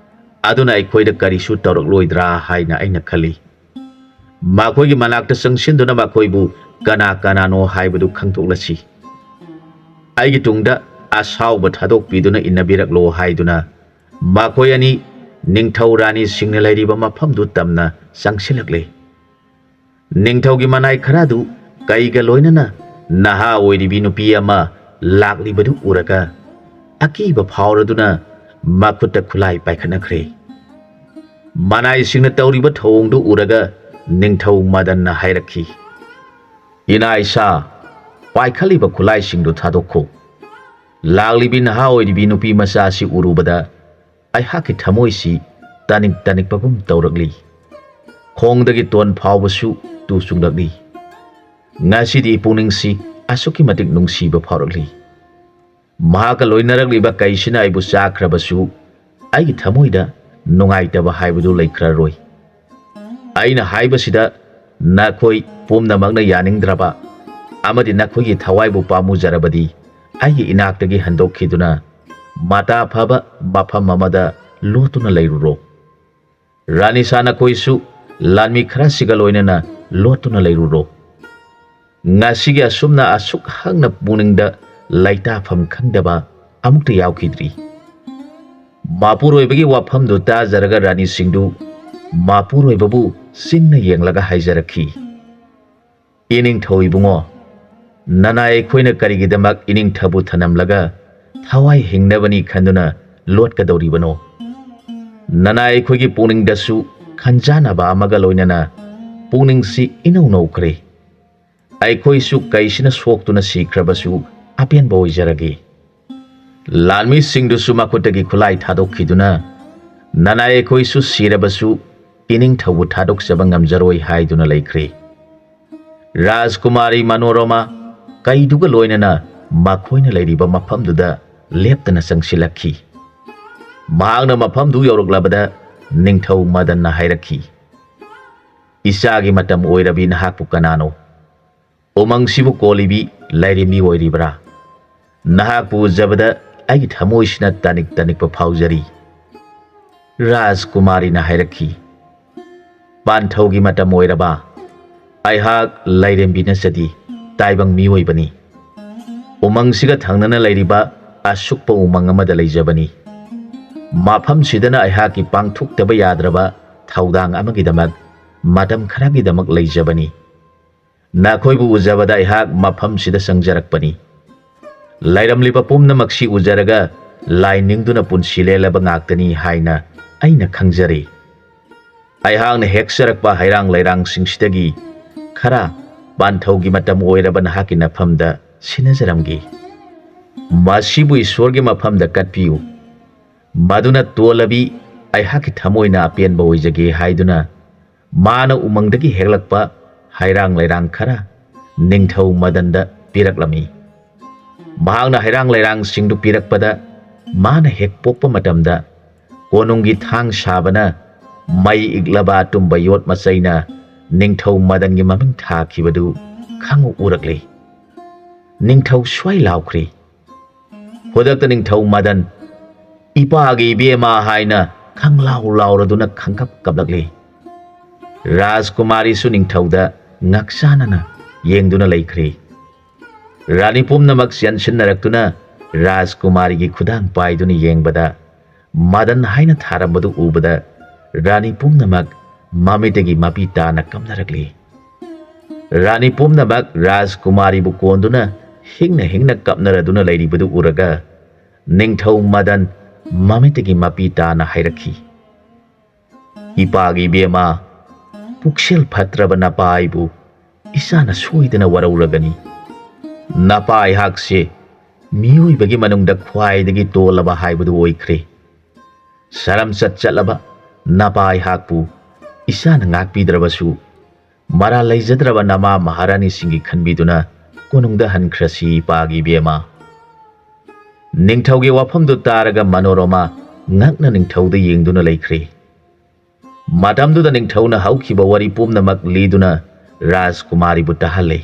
ꯑꯗꯨꯅ ꯑꯩꯈꯣꯏꯗ ꯀꯔꯤꯁꯨ ꯇꯧꯔꯛꯂꯣꯏꯗ꯭ꯔꯥ ꯍꯥꯏꯅ ꯑꯩꯅ ꯈꯜꯂꯤ꯫ ꯃꯈꯣꯏꯒꯤ ꯃꯅꯥꯛꯇ ꯆꯪꯁꯤꯟꯗꯨꯅ ꯃꯈꯣꯏꯕꯨ ꯀꯅꯥ ꯀꯅꯥꯅꯣ ꯍꯥꯏꯕꯗꯨ ꯈꯪꯗꯣꯛꯂꯁꯤ꯫ ꯑꯩꯒꯤ ꯇꯨꯡꯗ ꯑꯁꯥꯎꯕ ꯊꯥꯗꯣꯛꯄꯤꯗꯨꯅ ꯏꯟꯅꯕꯤꯔꯛꯂꯣ" ꯍꯥꯏꯗꯨꯅ ꯃꯈꯣꯏ ꯑꯅꯤ ꯅꯤꯡꯊꯧ ꯔꯥꯅꯤꯁꯤꯡꯅ ꯂꯩꯔꯤꯕ ꯃꯐꯝꯗꯨ ꯇꯝꯅ ꯆꯪꯁꯤꯜꯂꯛꯂꯦ꯫ ꯅꯤꯡꯊꯧꯒꯤ ꯃꯅꯥꯏ ꯈꯔꯗꯨ ꯀꯩꯒ ꯂꯣꯏꯅꯅ ꯅꯍꯥ ꯑꯣꯏꯔꯤꯕꯤ ꯅꯨꯄꯤ ꯑꯃ ꯂꯥꯛꯂꯤꯕꯗꯨ ꯎꯔꯒ ꯑꯀꯤꯕ ꯐꯥꯎꯔꯗꯨꯅ ꯃꯈꯨꯠꯇ ꯈꯨꯠꯂꯥꯏ ꯄꯥꯏꯈꯠꯅꯈ꯭ꯔꯦ꯫ ꯃꯅꯥꯏꯁꯤꯡꯅ ꯇꯧꯔꯤꯕ ꯊꯧꯑꯣꯡꯗꯨ ꯎꯔꯒ ꯅꯤꯡꯊꯧ ꯃꯗꯟꯅ ꯍꯥꯏꯔꯛꯈꯤ, "ꯏꯅꯥ ꯏꯁꯥ, ꯄꯥꯏꯈꯠꯂꯤꯕ ꯈꯨꯠꯂꯥꯏꯁꯤꯡꯗꯨ ꯊꯥꯗꯣꯛꯈꯣ꯫ ꯂꯥꯛꯂꯤꯕꯤ ꯅꯍꯥ ꯑꯣꯏꯔꯤꯕꯤ ꯅꯨꯄꯤ ꯃꯆꯥ ꯑꯁꯤ ꯎꯔꯨꯕꯗ ꯑꯩꯍꯥꯛꯀꯤ ꯊꯃꯣꯏꯁꯤ ꯇꯅꯤꯛ ꯇꯅꯤꯛꯄꯒꯨꯝ ꯇꯧꯔꯛꯂꯤ꯫ ꯈꯣꯡꯗꯒꯤ ꯇꯣꯟ ꯐꯥꯎꯕꯁꯨ ꯇꯨ ꯆꯨꯡꯂꯛꯂꯤ꯫ ꯉꯁꯤꯗꯤ ꯄꯨꯛꯅꯤꯡꯁꯤ ꯑꯁꯨꯛꯀꯤ ꯃꯇꯤꯛ ꯅꯨꯡꯁꯤꯕ ꯐꯥꯎꯔꯛꯂꯤ꯫ ꯃꯍꯥꯛꯀ ꯂꯣꯏꯅꯔꯛꯂꯤꯕ ꯀꯩꯁꯤꯅ ꯑꯩꯕꯨ ꯆꯥꯈ꯭ꯔꯕꯁꯨ, ꯑꯩꯒꯤ ꯊꯃꯣꯏꯗ ꯅꯨꯡꯉꯥꯏꯇꯕ ꯍꯥꯏꯕꯗꯨ ꯂꯩꯈ꯭ꯔꯔꯣꯏ꯫ ꯑꯩꯅ ꯍꯥꯏꯕꯁꯤꯗ ꯅꯈꯣꯏ ꯄꯨꯝꯅꯃꯛꯅ ꯌꯥꯅꯤꯡꯗ꯭ꯔꯕ ꯑꯃꯗꯤ ꯅꯈꯣꯏꯒꯤ ꯊꯋꯥꯏꯕꯨ ꯄꯥꯝꯃꯨꯖꯔꯕꯗꯤ, ꯑꯩꯒꯤ ꯏꯅꯥꯛꯇꯒꯤ ꯍꯟꯗꯣꯛꯈꯤꯗꯨꯅ ꯃꯇꯥ ꯐꯕ ꯃꯐꯝ ꯑꯃꯗ ꯂꯣꯠꯇꯨꯅ ꯂꯩꯔꯨꯔꯣ꯫ ꯔꯥꯅꯤꯁꯥ, ꯅꯈꯣꯏꯁꯨ ꯂꯥꯟꯃꯤ ꯈꯔꯁꯤꯒ ꯂꯣꯏꯅꯅ ꯂꯣꯠꯇꯨꯅ ꯂꯩꯔꯨꯔꯣ꯫ ꯉꯁꯤꯒꯤ ꯑꯁꯨꯝꯅ ꯑꯁꯨꯛ ꯍꯛꯅ ꯄꯨꯛꯅꯤꯡꯗ ꯂꯩꯇꯥꯐꯝ ꯈꯪꯗꯕ ꯑꯃꯨꯛꯇ ꯌꯥꯎꯈꯤꯗ꯭ꯔꯤ꯫ ꯃꯄꯨꯔꯣꯏꯕꯒꯤ ꯋꯥꯐꯝꯗꯨ ꯇꯥꯖꯔꯒ ꯔꯥꯅꯤꯁꯤꯡꯗꯨ ꯃꯄꯨꯔꯣꯏꯕꯕꯨ ꯆꯤꯡꯅ ꯌꯦꯡꯂꯒ ꯍꯥꯏꯖꯔꯛꯈꯤ, "ꯏꯅꯤꯡꯊꯧ ꯏꯕꯨꯡꯉꯣ, ꯅꯅꯥꯏ ꯑꯩꯈꯣꯏꯅ ꯀꯔꯤꯒꯤꯗꯃꯛ ꯏꯅꯤꯡꯊꯧꯕꯨ ꯊꯅꯝꯂꯒ ꯊꯋꯥꯏ ꯍꯤꯡꯅꯕꯅꯤ ꯈꯟꯗꯨꯅ ꯂꯣꯠꯀꯗꯧꯔꯤꯕꯅꯣ? ꯅꯅꯥꯏ ꯑꯩꯈꯣꯏꯒꯤ ꯄꯨꯛꯅꯤꯡꯗꯁꯨ ꯈꯟꯖꯥꯟꯅꯕ ꯑꯃꯒ ꯂꯣꯏꯅꯅ ꯄꯨꯛꯅꯤꯡꯁꯤ ꯏꯅꯧ ꯅꯧꯈ꯭ꯔꯦ꯫ ꯑꯩꯈꯣꯏꯁꯨ ꯀꯩꯁꯤꯅ ꯁꯣꯛꯇꯨꯅ ꯁꯤꯈ꯭ꯔꯕꯁꯨ ꯑꯄꯦꯟꯕ ꯑꯣꯏꯖꯔꯒꯦ꯫" ꯂꯥꯟꯃꯤꯁꯤꯡꯗꯨꯁꯨ ꯃꯈꯨꯠꯇꯒꯤ ꯈꯨꯠꯂꯥꯏ ꯊꯥꯗꯣꯛꯈꯤꯗꯨꯅ, "ꯅꯅꯥꯏ ꯑꯩꯈꯣꯏꯁꯨ ꯁꯤꯔꯕꯁꯨ ꯏꯅꯤꯡꯊꯧꯕꯨ ꯊꯥꯗꯣꯛꯆꯕ ꯉꯝꯖꯔꯣꯏ" ꯍꯥꯏꯗꯨꯅ ꯂꯩꯈ꯭ꯔꯦ꯫ ꯔꯥꯖꯀꯨꯃꯥꯔꯤ ꯃꯅꯣꯔꯃꯥ ꯀꯩꯗꯨꯒ ꯂꯣꯏꯅꯅ ꯃꯈꯣꯏꯅ ꯂꯩꯔꯤꯕ ꯃꯐꯝꯗꯨꯗ ꯂꯦꯞꯇꯅ ꯆꯪꯁꯤꯜꯂꯛꯈꯤ꯫ ꯃꯍꯥꯛꯅ ꯃꯐꯝꯗꯨ ꯌꯧꯔꯛꯂꯕꯗ ꯅꯤꯡꯊꯧ ꯃꯗꯟꯅ ꯍꯥꯏꯔꯛꯈꯤ, "ꯏꯆꯥꯒꯤ ꯃꯇꯝ ꯑꯣꯏꯔꯕꯤ ꯅꯍꯥꯛꯄꯨ ꯀꯅꯥꯅꯣ? ꯎꯃꯪꯁꯤꯕꯨ ꯀꯣꯜꯂꯤꯕꯤ ꯂꯥꯏꯔꯦꯝꯕꯤ ꯑꯣꯏꯔꯤꯕ꯭ꯔꯥ? ꯅꯍꯥꯛꯄꯨ ꯎꯖꯕꯗ ꯑꯩꯒꯤ ꯊꯃꯣꯏꯁꯤꯅ ꯇꯅꯤꯛ ꯇꯅꯤꯛꯄ ꯐꯥꯎꯖꯔꯤ꯫" ꯔꯥꯖꯀꯨꯃꯥꯔꯤꯅ ꯍꯥꯏꯔꯛꯈꯤ, "ꯄꯥꯟꯊꯧꯒꯤ ꯃꯇꯝ ꯑꯣꯏꯔꯕ? ꯑꯩꯍꯥꯛ ꯂꯥꯏꯔꯦꯝꯕꯤ ꯅꯠꯆꯗꯤ, ꯇꯥꯏꯕꯪ ꯃꯤꯑꯣꯏꯕꯅꯤ꯫ ꯎꯃꯪꯁꯤꯒ ꯊꯪꯅꯅ ꯂꯩꯔꯤꯕ ꯑꯁꯨꯛꯄ ꯎꯃꯪ ꯑꯃꯗ ꯂꯩꯖꯕꯅꯤ꯫ ꯃꯐꯝꯁꯤꯗꯅ ꯑꯩꯍꯥꯛꯀꯤ ꯄꯥꯡꯊꯣꯛꯇꯕ ꯌꯥꯗ꯭ꯔꯕ ꯊꯧꯗꯥꯡ ꯑꯃꯒꯤꯗꯃꯛ ꯃꯇꯝ ꯈꯔꯒꯤꯗꯃꯛ ꯂꯩꯖꯕꯅꯤ꯫ ꯅꯈꯣꯏꯕꯨ ꯎꯖꯕꯗ ꯑꯩꯍꯥꯛ ꯃꯐꯝꯁꯤꯗ ꯆꯪꯖꯔꯛꯄꯅꯤ꯫ ꯂꯩꯔꯝꯂꯤꯕ ꯄꯨꯝꯅꯃꯛꯁꯤ ꯎꯖꯔꯒ ꯂꯥꯏ ꯅꯤꯡꯗꯨꯅ ꯄꯨꯟꯁꯤ ꯂꯦꯜꯂꯕ ꯉꯥꯛꯇꯅꯤ ꯍꯥꯏꯅ ꯑꯩꯅ ꯈꯪꯖꯔꯤ꯫ ꯑꯩꯍꯥꯛꯅ ꯍꯦꯛꯆꯔꯛꯄ ꯍꯩꯔꯥꯡ ꯂꯩꯔꯥꯡꯁꯤꯡꯁꯤꯗꯒꯤ ꯈꯔ ꯄꯥꯟꯊꯧꯒꯤ ꯃꯇꯝ ꯑꯣꯏꯔꯕ ꯅꯍꯥꯛꯀꯤ ꯅꯐꯝꯗ ꯁꯤꯟꯅꯖꯔꯝꯒꯦ꯫ ꯃꯁꯤꯕꯨ ꯏꯁꯣꯔꯒꯤ ꯃꯐꯝꯗ ꯀꯠꯄꯤꯌꯨ꯫ ꯃꯗꯨꯅ ꯇꯣꯜꯂꯕꯤ ꯑꯩꯍꯥꯛꯀꯤ ꯊꯃꯣꯏꯅ ꯑꯄꯦꯟꯕ ꯑꯣꯏꯖꯒꯦ" ꯍꯥꯏꯗꯨꯅ ꯃꯥꯅ ꯎꯃꯪꯗꯒꯤ ꯍꯦꯛꯂꯛꯄ ꯍꯩꯔꯥꯡ ꯂꯩꯔꯥꯡ ꯈꯔ ꯅꯤꯡꯊꯧ ꯃꯗꯟꯗ ꯄꯤꯔꯛꯂꯝꯃꯤ꯫ ꯃꯍꯥꯛꯅ ꯍꯩꯔꯥꯡ ꯂꯩꯔꯥꯡꯁꯤꯡꯗꯨ ꯄꯤꯔꯛꯄꯗ, ꯃꯥꯅ ꯍꯦꯛ ꯄꯣꯛꯄ ꯃꯇꯝꯗ ꯀꯣꯅꯨꯡꯒꯤ ꯊꯥꯡ ꯁꯥꯕꯅ ꯃꯩ ꯏꯛꯂꯕ ꯑꯇꯨꯝꯕ ꯌꯣꯠ ꯃꯆꯩꯅ ꯅꯤꯡꯊꯧ ꯃꯗꯟꯒꯤ ꯃꯃꯤꯡ ꯊꯥꯈꯤꯕꯗꯨ ꯈꯪꯎ ꯎꯔꯛꯂꯦ꯫ ꯅꯤꯡꯊꯧ ꯁ꯭ꯋꯥꯏ ꯂꯥꯎꯈ꯭ꯔꯦ꯫ ꯈꯨꯗꯛꯇ ꯅꯤꯡꯊꯧ ꯃꯗꯟ "ꯏꯄꯥꯒꯤ ꯏꯕꯦꯝꯃ" ꯍꯥꯏꯅ ꯈꯪꯂꯥꯎ ꯂꯥꯎꯔꯗꯨꯅ ꯈꯪꯀꯞ ꯀꯞꯂꯛꯂꯦ꯫ ꯔꯥꯖꯀꯨꯃꯥꯔꯤꯁꯨ ꯅꯤꯡꯊꯧꯗ ꯉꯛꯆꯥꯅꯅ ꯌꯦꯡꯗꯨꯅ ꯂꯩꯈ꯭ꯔꯦ꯫ ꯔꯥꯅꯤ ꯄꯨꯝꯅꯃꯛ ꯆꯦꯟꯁꯤꯟꯅꯔꯛꯇꯨꯅ ꯔꯥꯖꯀꯨꯃꯥꯔꯤꯒꯤ ꯈꯨꯗꯥꯡ ꯄꯥꯏꯗꯨꯅ ꯌꯦꯡꯕꯗ, ꯃꯗꯟ ꯍꯥꯏꯅ ꯊꯥꯔꯝꯕꯗꯨ ꯎꯕꯗ ꯔꯥꯅꯤ ꯄꯨꯝꯅꯃꯛ ꯃꯃꯤꯠꯇꯒꯤ ꯃꯄꯤ ꯇꯥꯅ ꯀꯞꯅꯔꯛꯂꯤ꯫ ꯔꯥꯅꯤ ꯄꯨꯝꯅꯃꯛ ꯔꯥꯖꯀꯨꯃꯥꯔꯤꯕꯨ ꯀꯣꯟꯗꯨꯅ ꯍꯤꯡꯅ ꯍꯤꯡꯅ ꯀꯞꯅꯔꯗꯨꯅ ꯂꯩꯔꯤꯕꯗꯨ ꯎꯔꯒ ꯅꯤꯡꯊꯧ ꯃꯗꯟ ꯃꯃꯤꯠꯇꯒꯤ ꯃꯄꯤ ꯇꯥꯅ ꯍꯥꯏꯔꯛꯈꯤ, "ꯏꯄꯥꯒꯤ ꯏꯕꯦꯝꯃ, ꯄꯨꯛꯁꯦꯜ ꯐꯠꯇ꯭ꯔꯕ ꯅꯄꯥ ꯑꯩꯕꯨ ꯏꯆꯥꯅ ꯁꯣꯏꯗꯅ ꯋꯥꯔꯧꯔꯒꯅꯤ꯫ ꯅꯄꯥ ꯑꯩꯍꯥꯛꯁꯦ ꯃꯤꯑꯣꯏꯕꯒꯤ ꯃꯅꯨꯡꯗ ꯈ꯭ꯋꯥꯏꯗꯒꯤ ꯇꯣꯜꯂꯕ ꯍꯥꯏꯕꯗꯨ ꯑꯣꯏꯈ꯭ꯔꯦ꯫ ꯁꯔꯝꯆꯠ ꯆꯠꯂꯕ ꯅꯄꯥ ꯑꯩꯍꯥꯛꯄꯨ ꯏꯆꯥꯅ ꯉꯥꯛꯄꯤꯗ꯭ꯔꯕꯁꯨ, ꯃꯔꯥꯜ ꯂꯩꯖꯗ꯭ꯔꯕ ꯅꯃꯥ ꯃꯍꯥꯔꯥꯅꯤꯁꯤꯡꯒꯤ ꯈꯟꯕꯤꯗꯨꯅ ꯀꯣꯅꯨꯡꯗ ꯍꯟꯈ꯭ꯔꯁꯤ ꯏꯄꯥꯒꯤ ꯏꯕꯦꯝꯃ꯫" ꯅꯤꯡꯊꯧꯒꯤ ꯋꯥꯐꯝꯗꯨ ꯇꯥꯔꯒ ꯃꯅꯣꯔꯃꯥ ꯉꯛꯅ ꯅꯤꯡꯊꯧꯗ ꯌꯦꯡꯗꯨꯅ ꯂꯩꯈ꯭ꯔꯦ꯫ ꯃꯇꯝꯗꯨꯗ ꯅꯤꯡꯊꯧꯅ ꯍꯧꯈꯤꯕ ꯋꯥꯔꯤ ꯄꯨꯝꯅꯃꯛ ꯂꯤꯗꯨꯅ ꯔꯥꯖꯀꯨꯃꯥꯔꯤꯕꯨ ꯇꯥꯍꯜꯂꯦ꯫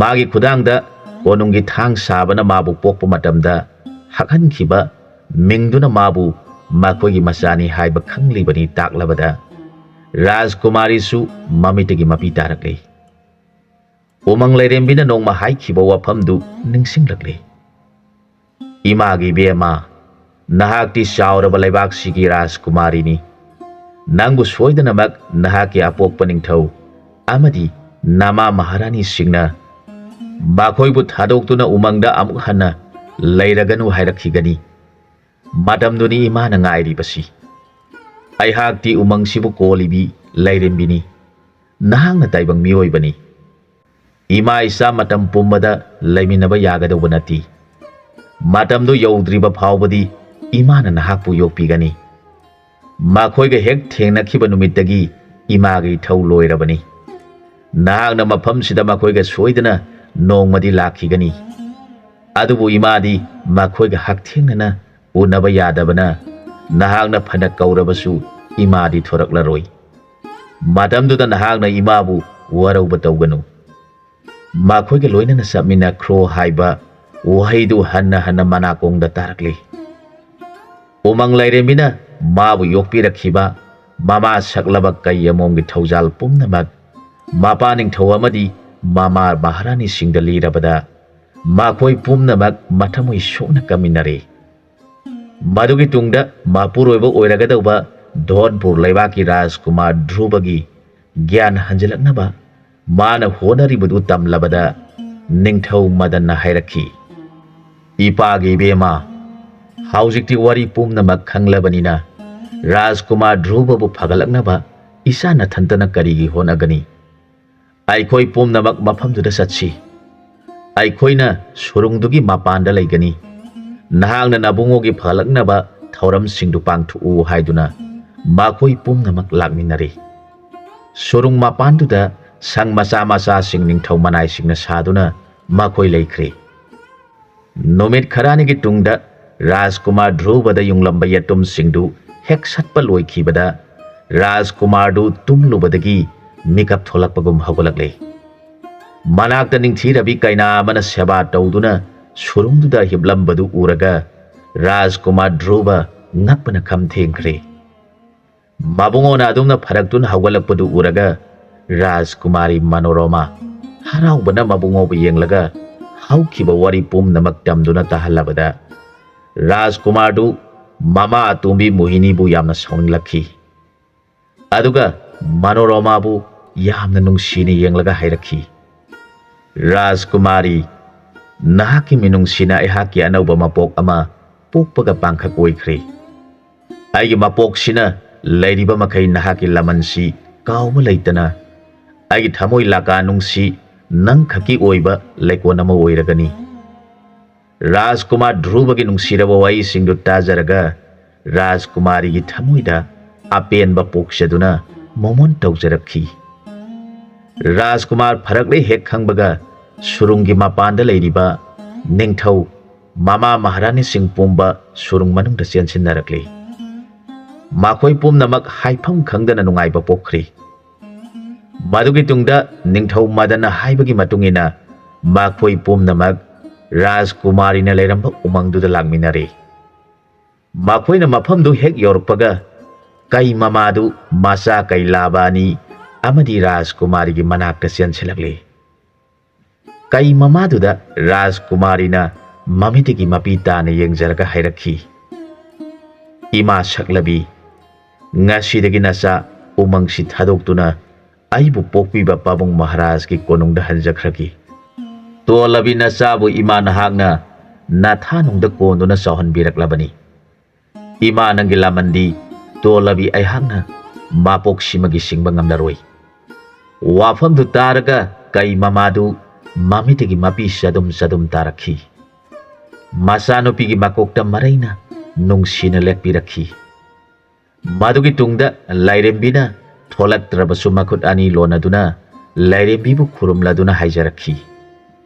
ꯃꯥꯒꯤ ꯈꯨꯗꯥꯡꯗ ꯀꯣꯅꯨꯡꯒꯤ ꯊꯥꯡ ꯁꯥꯕꯅ ꯃꯥꯕꯨ ꯄꯣꯛꯄ ꯃꯇꯝꯗ ꯍꯛꯍꯟꯈꯤꯕ ꯃꯤꯡꯗꯨꯅ ꯃꯥꯕꯨ ꯃꯈꯣꯏꯒꯤ ꯃꯆꯥꯅꯤ ꯍꯥꯏꯕ ꯈꯪꯂꯤꯕꯅꯤ ꯇꯥꯛꯂꯕꯗ, ꯔꯥꯖꯀꯨꯃꯥꯔꯤꯁꯨ ꯃꯃꯤꯠꯇꯒꯤ ꯃꯄꯤ ꯇꯥꯔꯛꯂꯦ꯫ ꯎꯃꯪ ꯂꯥꯏꯔꯦꯝꯕꯤꯅ ꯅꯣꯡꯃ ꯍꯥꯏꯈꯤꯕ ꯋꯥꯐꯝꯗꯨ ꯅꯤꯡꯁꯤꯡꯂꯛꯂꯦ꯫ "ꯏꯃꯥꯒꯤ ꯏꯕꯦꯝꯃ, ꯅꯍꯥꯛꯇꯤ ꯆꯥꯎꯔꯕ ꯂꯩꯕꯥꯛꯁꯤꯒꯤ ꯔꯥꯖꯀꯨꯃꯥꯔꯤꯅꯤ꯫ ꯅꯪꯕꯨ ꯁꯣꯏꯗꯅꯃꯛ ꯅꯍꯥꯛꯀꯤ ꯑꯄꯣꯛꯄ ꯅꯤꯡꯊꯧ ꯑꯃꯗꯤ ꯅꯃꯥ ꯃꯍꯥꯔꯥꯅꯤꯁꯤꯡꯅ ꯃꯈꯣꯏꯕꯨ ꯊꯥꯗꯣꯛꯇꯨꯅ ꯎꯃꯪꯗ ꯑꯃꯨꯛ ꯍꯟꯅ ꯂꯩꯔꯒꯅꯨ ꯍꯥꯏꯔꯛꯈꯤꯒꯅꯤ꯫ ꯃꯇꯝꯗꯨꯅꯤ ꯏꯃꯥꯅ ꯉꯥꯏꯔꯤꯕꯁꯤ꯫ ꯑꯩꯍꯥꯛꯇꯤ ꯎꯃꯪꯁꯤꯕꯨ ꯀꯣꯜꯂꯤꯕꯤ ꯂꯥꯏꯔꯦꯝꯕꯤꯅꯤ꯫ ꯅꯍꯥꯛꯅ ꯇꯥꯏꯕꯪ ꯃꯤꯑꯣꯏꯕꯅꯤ꯫ ꯏꯃꯥ ꯏꯆꯥ ꯃꯇꯝ ꯄꯨꯝꯕꯗ ꯂꯩꯃꯤꯟꯅꯕ ꯌꯥꯒꯗꯧꯕ ꯅꯠꯇꯦ꯫ ꯃꯇꯝꯗꯨ ꯌꯧꯗ꯭ꯔꯤꯕ ꯐꯥꯎꯕꯗꯤ ꯏꯃꯥꯅ ꯅꯍꯥꯛꯄꯨ ꯌꯣꯛꯄꯤꯒꯅꯤ꯫ ꯃꯈꯣꯏꯒ ꯍꯦꯛ ꯊꯦꯡꯅꯈꯤꯕ ꯅꯨꯃꯤꯠꯇꯒꯤ ꯏꯃꯥꯒꯤ ꯏꯊꯧ ꯂꯣꯏꯔꯕꯅꯤ꯫ ꯅꯍꯥꯛꯅ ꯃꯐꯝꯁꯤꯗ ꯃꯈꯣꯏꯒ ꯁꯣꯏꯗꯅ ꯅꯣꯡꯃꯗꯤ ꯂꯥꯛꯈꯤꯒꯅꯤ꯫ ꯑꯗꯨꯕꯨ ꯏꯃꯥꯗꯤ ꯃꯈꯣꯏꯒ ꯍꯛꯊꯦꯡꯅꯅ ꯎꯅꯕ ꯌꯥꯗꯕꯅ ꯅꯍꯥꯛꯅ ꯐꯅ ꯀꯧꯔꯕꯁꯨ ꯏꯃꯥꯗꯤ ꯊꯣꯔꯛꯂꯔꯣꯏ꯫ ꯃꯇꯝꯗꯨꯗ ꯅꯍꯥꯛꯅ ꯏꯃꯥꯕꯨ ꯋꯥꯔꯧꯕ ꯇꯧꯒꯅꯨ꯫ ꯃꯈꯣꯏꯒ ꯂꯣꯏꯅꯅ ꯆꯠꯃꯤꯟꯅꯈ꯭ꯔꯣ ꯍꯥꯏꯕ ꯋꯥꯍꯩꯗꯨ ꯍꯟꯅ ꯍꯟꯅ ꯃꯅꯥꯀꯣꯡꯗ ꯇꯥꯔꯛꯂꯤ꯫ ꯎꯃꯪ ꯂꯥꯏꯔꯦꯝꯕꯤꯅ ꯃꯥꯕꯨ ꯌꯣꯛꯄꯤꯔꯛꯈꯤꯕ ꯃꯃꯥ ꯁꯛꯂꯕ ꯀꯩ ꯑꯃꯣꯝꯒꯤ ꯊꯧꯖꯥꯜ ꯄꯨꯝꯅꯃꯛ ꯃꯄꯥ ꯅꯤꯡꯊꯧ ꯑꯃꯗꯤ ꯃꯃꯥ ꯃꯍꯥꯔꯥꯅꯤꯁꯤꯡꯗ ꯂꯤꯔꯕꯗ ꯃꯈꯣꯏ ꯄꯨꯝꯅꯃꯛ ꯃꯊꯃꯣꯏ ꯁꯣꯛꯅ ꯀꯞꯃꯤꯟꯅꯔꯦ꯫ ꯃꯗꯨꯒꯤ ꯇꯨꯡꯗ ꯃꯄꯨꯔꯣꯏꯕ ꯑꯣꯏꯔꯒꯗꯧꯕ ꯙꯣꯟꯄꯨꯔ ꯂꯩꯕꯥꯛꯀꯤ ꯔꯥꯖꯀꯨꯃꯥꯔ ꯙ꯭ꯔꯨꯕꯒꯤ ꯒ꯭ꯌꯥꯟ ꯍꯟꯖꯤꯜꯂꯛꯅꯕ ꯃꯥꯅ ꯍꯣꯠꯅꯔꯤꯕꯗꯨ ꯇꯝꯂꯕꯗ ꯅꯤꯡꯊꯧ ꯃꯗꯟꯅ ꯍꯥꯏꯔꯛꯈꯤ, "ꯏꯄꯥꯒꯤ ꯏꯕꯦꯝꯃ, ꯍꯧꯖꯤꯛꯇꯤ ꯋꯥꯔꯤ ꯄꯨꯝꯅꯃꯛ ꯈꯪꯂꯕꯅꯤꯅ ꯔꯥꯖꯀꯨꯃꯥꯔ ꯙ꯭ꯔꯨꯕꯕꯨ ꯐꯒꯠꯂꯛꯅꯕ ꯏꯆꯥ ꯅꯊꯟꯇꯅ ꯀꯔꯤꯒꯤ ꯍꯣꯠꯅꯒꯅꯤ? ꯑꯩꯈꯣꯏ ꯄꯨꯝꯅꯃꯛ ꯃꯐꯝꯗꯨꯗ ꯆꯠꯁꯤ꯫ ꯑꯩꯈꯣꯏꯅ ꯁꯨꯔꯨꯡꯗꯨꯒꯤ ꯃꯄꯥꯟꯗ ꯂꯩꯒꯅꯤ꯫ ꯅꯍꯥꯛꯅ ꯅꯕꯨꯡꯉꯣꯒꯤ ꯐꯒꯠꯂꯛꯅꯕ ꯊꯧꯔꯝꯁꯤꯡꯗꯨ ꯄꯥꯡꯊꯣꯛꯎ" ꯍꯥꯏꯗꯨꯅ ꯃꯈꯣꯏ ꯄꯨꯝꯅꯃꯛ ꯂꯥꯛꯃꯤꯟꯅꯔꯦ꯫ ꯁꯨꯔꯨꯡ ꯃꯄꯥꯟꯗꯨꯗ ꯁꯪ ꯃꯆꯥ ꯃꯆꯥꯁꯤꯡ ꯅꯤꯡꯊꯧ ꯃꯅꯥꯏꯁꯤꯡꯅ ꯁꯥꯗꯨꯅ ꯃꯈꯣꯏ ꯂꯩꯈ꯭ꯔꯦ꯫ ꯅꯨꯃꯤꯠ ꯈꯔꯅꯤꯒꯤ ꯇꯨꯡꯗ ꯔꯥꯖꯀꯨꯃꯥꯔ ꯙ꯭ꯔꯨꯕꯗ ꯌꯨꯡꯂꯝꯕ ꯌꯦꯇꯨꯝꯁꯤꯡꯗꯨ ꯍꯦꯛ ꯁꯠꯄ ꯂꯣꯏꯈꯤꯕꯗ ꯔꯥꯖꯀꯨꯃꯥꯔꯗꯨ ꯇꯨꯝꯂꯨꯕꯗꯒꯤ ꯃꯤꯀꯞ ꯊꯣꯛꯂꯛꯄꯒꯨꯝ ꯍꯧꯒꯠꯂꯛꯂꯦ꯫ ꯃꯅꯥꯛꯇ ꯅꯤꯡꯊꯤꯔꯕꯤ ꯀꯩꯅꯥ ꯑꯃꯅ ꯁꯦꯕꯥ ꯇꯧꯗꯨꯅ ꯁꯨꯔꯨꯡꯗꯨꯗ ꯍꯤꯞꯂꯝꯕꯗꯨ ꯎꯔꯒ ꯔꯥꯖꯀꯨꯃꯥꯔ ꯙ꯭ꯔꯨꯕ ꯉꯛꯄꯅ ꯈꯝ ꯊꯦꯡꯈ꯭ꯔꯦ꯫ ꯃꯕꯨꯡꯉꯣꯅ ꯑꯗꯨꯝꯅ ꯐꯔꯛꯇꯨꯅ ꯍꯧꯒꯠꯂꯛꯄꯗꯨ ꯎꯔꯒ ꯔꯥꯖꯀꯨꯃꯥꯔꯤ ꯃꯅꯣꯔꯣꯃꯥ ꯍꯔꯥꯎꯕꯅ ꯃꯕꯨꯡꯉꯣꯕꯨ ꯌꯦꯡꯂꯒ ꯍꯧꯈꯤꯕ ꯋꯥꯔꯤ ꯄꯨꯝꯅꯃꯛ ꯇꯝꯗꯨꯅ ꯇꯥꯍꯜꯂꯕꯗ ꯔꯥꯖꯀꯨꯃꯥꯔꯗꯨ ꯃꯃꯥ ꯑꯇꯣꯝꯕꯤ ꯃꯣꯍꯤꯅꯤꯕꯨ ꯌꯥꯝꯅ ꯁꯥꯎꯅꯤꯡꯂꯛꯈꯤ꯫ ꯑꯗꯨꯒ ꯃꯅꯣꯔꯣꯃꯥꯕꯨ ꯌꯥꯝꯅ ꯅꯨꯡꯁꯤꯅ ꯌꯦꯡꯂꯒ ꯍꯥꯏꯔꯛꯈꯤ, "ꯔꯥꯖꯀꯨꯃꯥꯔꯤ, ꯅꯍꯥꯛꯀꯤ ꯃꯤꯅꯨꯡꯁꯤꯅ ꯑꯩꯍꯥꯛꯀꯤ ꯑꯅꯧꯕ ꯃꯄꯣꯛ ꯑꯃ ꯄꯣꯛꯄꯒ ꯄꯥꯡꯈꯛ ꯑꯣꯏꯈ꯭ꯔꯦ꯫ ꯑꯩꯒꯤ ꯃꯄꯣꯛꯁꯤꯅ ꯂꯩꯔꯤꯕ ꯃꯈꯩ ꯅꯍꯥꯛꯀꯤ ꯂꯃꯟꯁꯤ ꯀꯥꯎꯕ ꯂꯩꯇꯅ ꯑꯩꯒꯤ ꯊꯃꯣꯏ ꯂꯥꯀꯥ ꯅꯨꯡꯁꯤ ꯅꯪꯈꯛꯀꯤ ꯑꯣꯏꯕ ꯂꯩꯀꯣꯜ ꯑꯃ ꯑꯣꯏꯔꯒꯅꯤ"꯫ ꯔꯥꯖꯀꯨꯃꯥꯔ ꯙ꯭ꯔꯨꯕꯒꯤ ꯅꯨꯡꯁꯤꯔꯕ ꯋꯥꯍꯩꯁꯤꯡꯗꯨ ꯇꯥꯖꯔꯒ ꯔꯥꯖꯀꯨꯃꯥꯔꯤꯒꯤ ꯊꯃꯣꯏꯗ ꯑꯄꯦꯟꯕ ꯄꯣꯛꯆꯗꯨꯅ ꯃꯣꯃꯣꯟ ꯇꯧꯖꯔꯛꯈꯤ꯫ ꯔꯥꯖꯀꯨꯃꯥꯔ ꯐꯔꯛꯂꯦ ꯍꯦꯛ ꯈꯪꯕꯒ ꯁꯨꯔꯨꯡꯒꯤ ꯃꯄꯥꯟꯗ ꯂꯩꯔꯤꯕ ꯅꯤꯡꯊꯧ ꯃꯃꯥ ꯃꯍꯥꯔꯥꯅꯤꯁꯤꯡ ꯄꯨꯝꯕ ꯁꯨꯔꯨꯡ ꯃꯅꯨꯡꯗ ꯆꯦꯟꯁꯤꯟꯅꯔꯛꯂꯤ꯫ ꯃꯈꯣꯏ ꯄꯨꯝꯅꯃꯛ ꯍꯥꯏꯐꯝ ꯈꯪꯗꯅ ꯅꯨꯡꯉꯥꯏꯕ ꯄꯣꯛꯈ꯭ꯔꯤ꯫ ꯃꯗꯨꯒꯤ ꯇꯨꯡꯗ ꯅꯤꯡꯊꯧ ꯃꯗꯟꯅ ꯍꯥꯏꯕꯒꯤ ꯃꯇꯨꯡ ꯏꯟꯅ ꯃꯈꯣꯏ ꯄꯨꯝꯅꯃꯛ ꯔꯥꯖꯀꯨꯃꯥꯔꯤꯅ ꯂꯩꯔꯝꯕ ꯎꯃꯪꯗꯨꯗ ꯂꯥꯛꯃꯤꯟꯅꯔꯦ꯫ ꯃꯈꯣꯏꯅ ꯃꯐꯝꯗꯨ ꯍꯦꯛ ꯌꯧꯔꯛꯄꯒ ꯀꯩ ꯃꯃꯥꯗꯨ ꯃꯆꯥ ꯀꯩ ꯂꯥꯕ ꯑꯅꯤ ꯑꯃꯗꯤ ꯔꯥꯖꯀꯨꯃꯥꯔꯤꯒꯤ ꯃꯅꯥꯛꯇ ꯆꯦꯟꯁꯤꯜꯂꯛꯂꯤ꯫ ꯀꯩ ꯃꯃꯥꯗꯨꯗ ꯔꯥꯖꯀꯨꯃꯥꯔꯤꯅ ꯃꯃꯤꯠꯇꯒꯤ ꯃꯄꯤ ꯇꯥꯅ ꯌꯦꯡꯖꯔꯒ ꯍꯥꯏꯔꯛꯈꯤ, "ꯏꯃꯥ ꯁꯛꯂꯕꯤ, ꯉꯁꯤꯗꯒꯤ ꯅꯆꯥ ꯎꯃꯪꯁꯤ ꯊꯥꯗꯣꯛꯇꯨꯅ ꯑꯩꯕꯨ ꯄꯣꯛꯄꯤꯕ ꯄꯥꯕꯨꯡ ꯃꯍꯥꯔꯥꯖꯀꯤ ꯀꯣꯅꯨꯡꯗ ꯍꯟꯖꯈ꯭ꯔꯒꯦ꯫ ꯇꯣꯜꯂꯕꯤ ꯅꯆꯥꯕꯨ ꯏꯃꯥ ꯅꯍꯥꯛꯅ ꯅꯊꯥꯅꯨꯡꯗ ꯀꯣꯟꯗꯨꯅ ꯆꯥꯎꯍꯟꯕꯤꯔꯛꯂꯕꯅꯤ꯫ ꯏꯃꯥ ꯅꯪꯒꯤ ꯂꯥꯃꯟꯗꯤ ꯇꯣꯜꯂꯕꯤ ꯑꯩꯍꯥꯛꯅ ꯃꯄꯣꯛꯁꯤꯃꯒꯤ ꯁꯤꯡꯕ ꯉꯝꯂꯔꯣꯏ꯫" ꯋꯥꯐꯝꯗꯨ ꯇꯥꯔꯒ ꯀꯩ ꯃꯃꯥꯗꯨ ꯃꯃꯤꯠꯇꯒꯤ ꯃꯄꯤ ꯆꯗꯨꯝ ꯆꯗꯨꯝ ꯇꯥꯔꯛꯈꯤ꯫ ꯃꯆꯥꯅꯨꯄꯤꯒꯤ ꯃꯀꯣꯛꯇ ꯃꯔꯩꯅ ꯅꯨꯡꯁꯤꯅ ꯂꯦꯛꯄꯤꯔꯛꯈꯤ꯫ ꯃꯗꯨꯒꯤ ꯇꯨꯡꯗ ꯂꯥꯏꯔꯦꯝꯕꯤꯅ ꯊꯣꯛꯂꯛꯇ꯭ꯔꯕꯁꯨ ꯃꯈꯨꯠ ꯑꯅꯤ ꯂꯣꯟꯅꯗꯨꯅ ꯂꯥꯏꯔꯦꯝꯕꯤꯕꯨ ꯈꯨꯔꯨꯝꯂꯗꯨꯅ ꯍꯥꯏꯖꯔꯛꯈꯤ,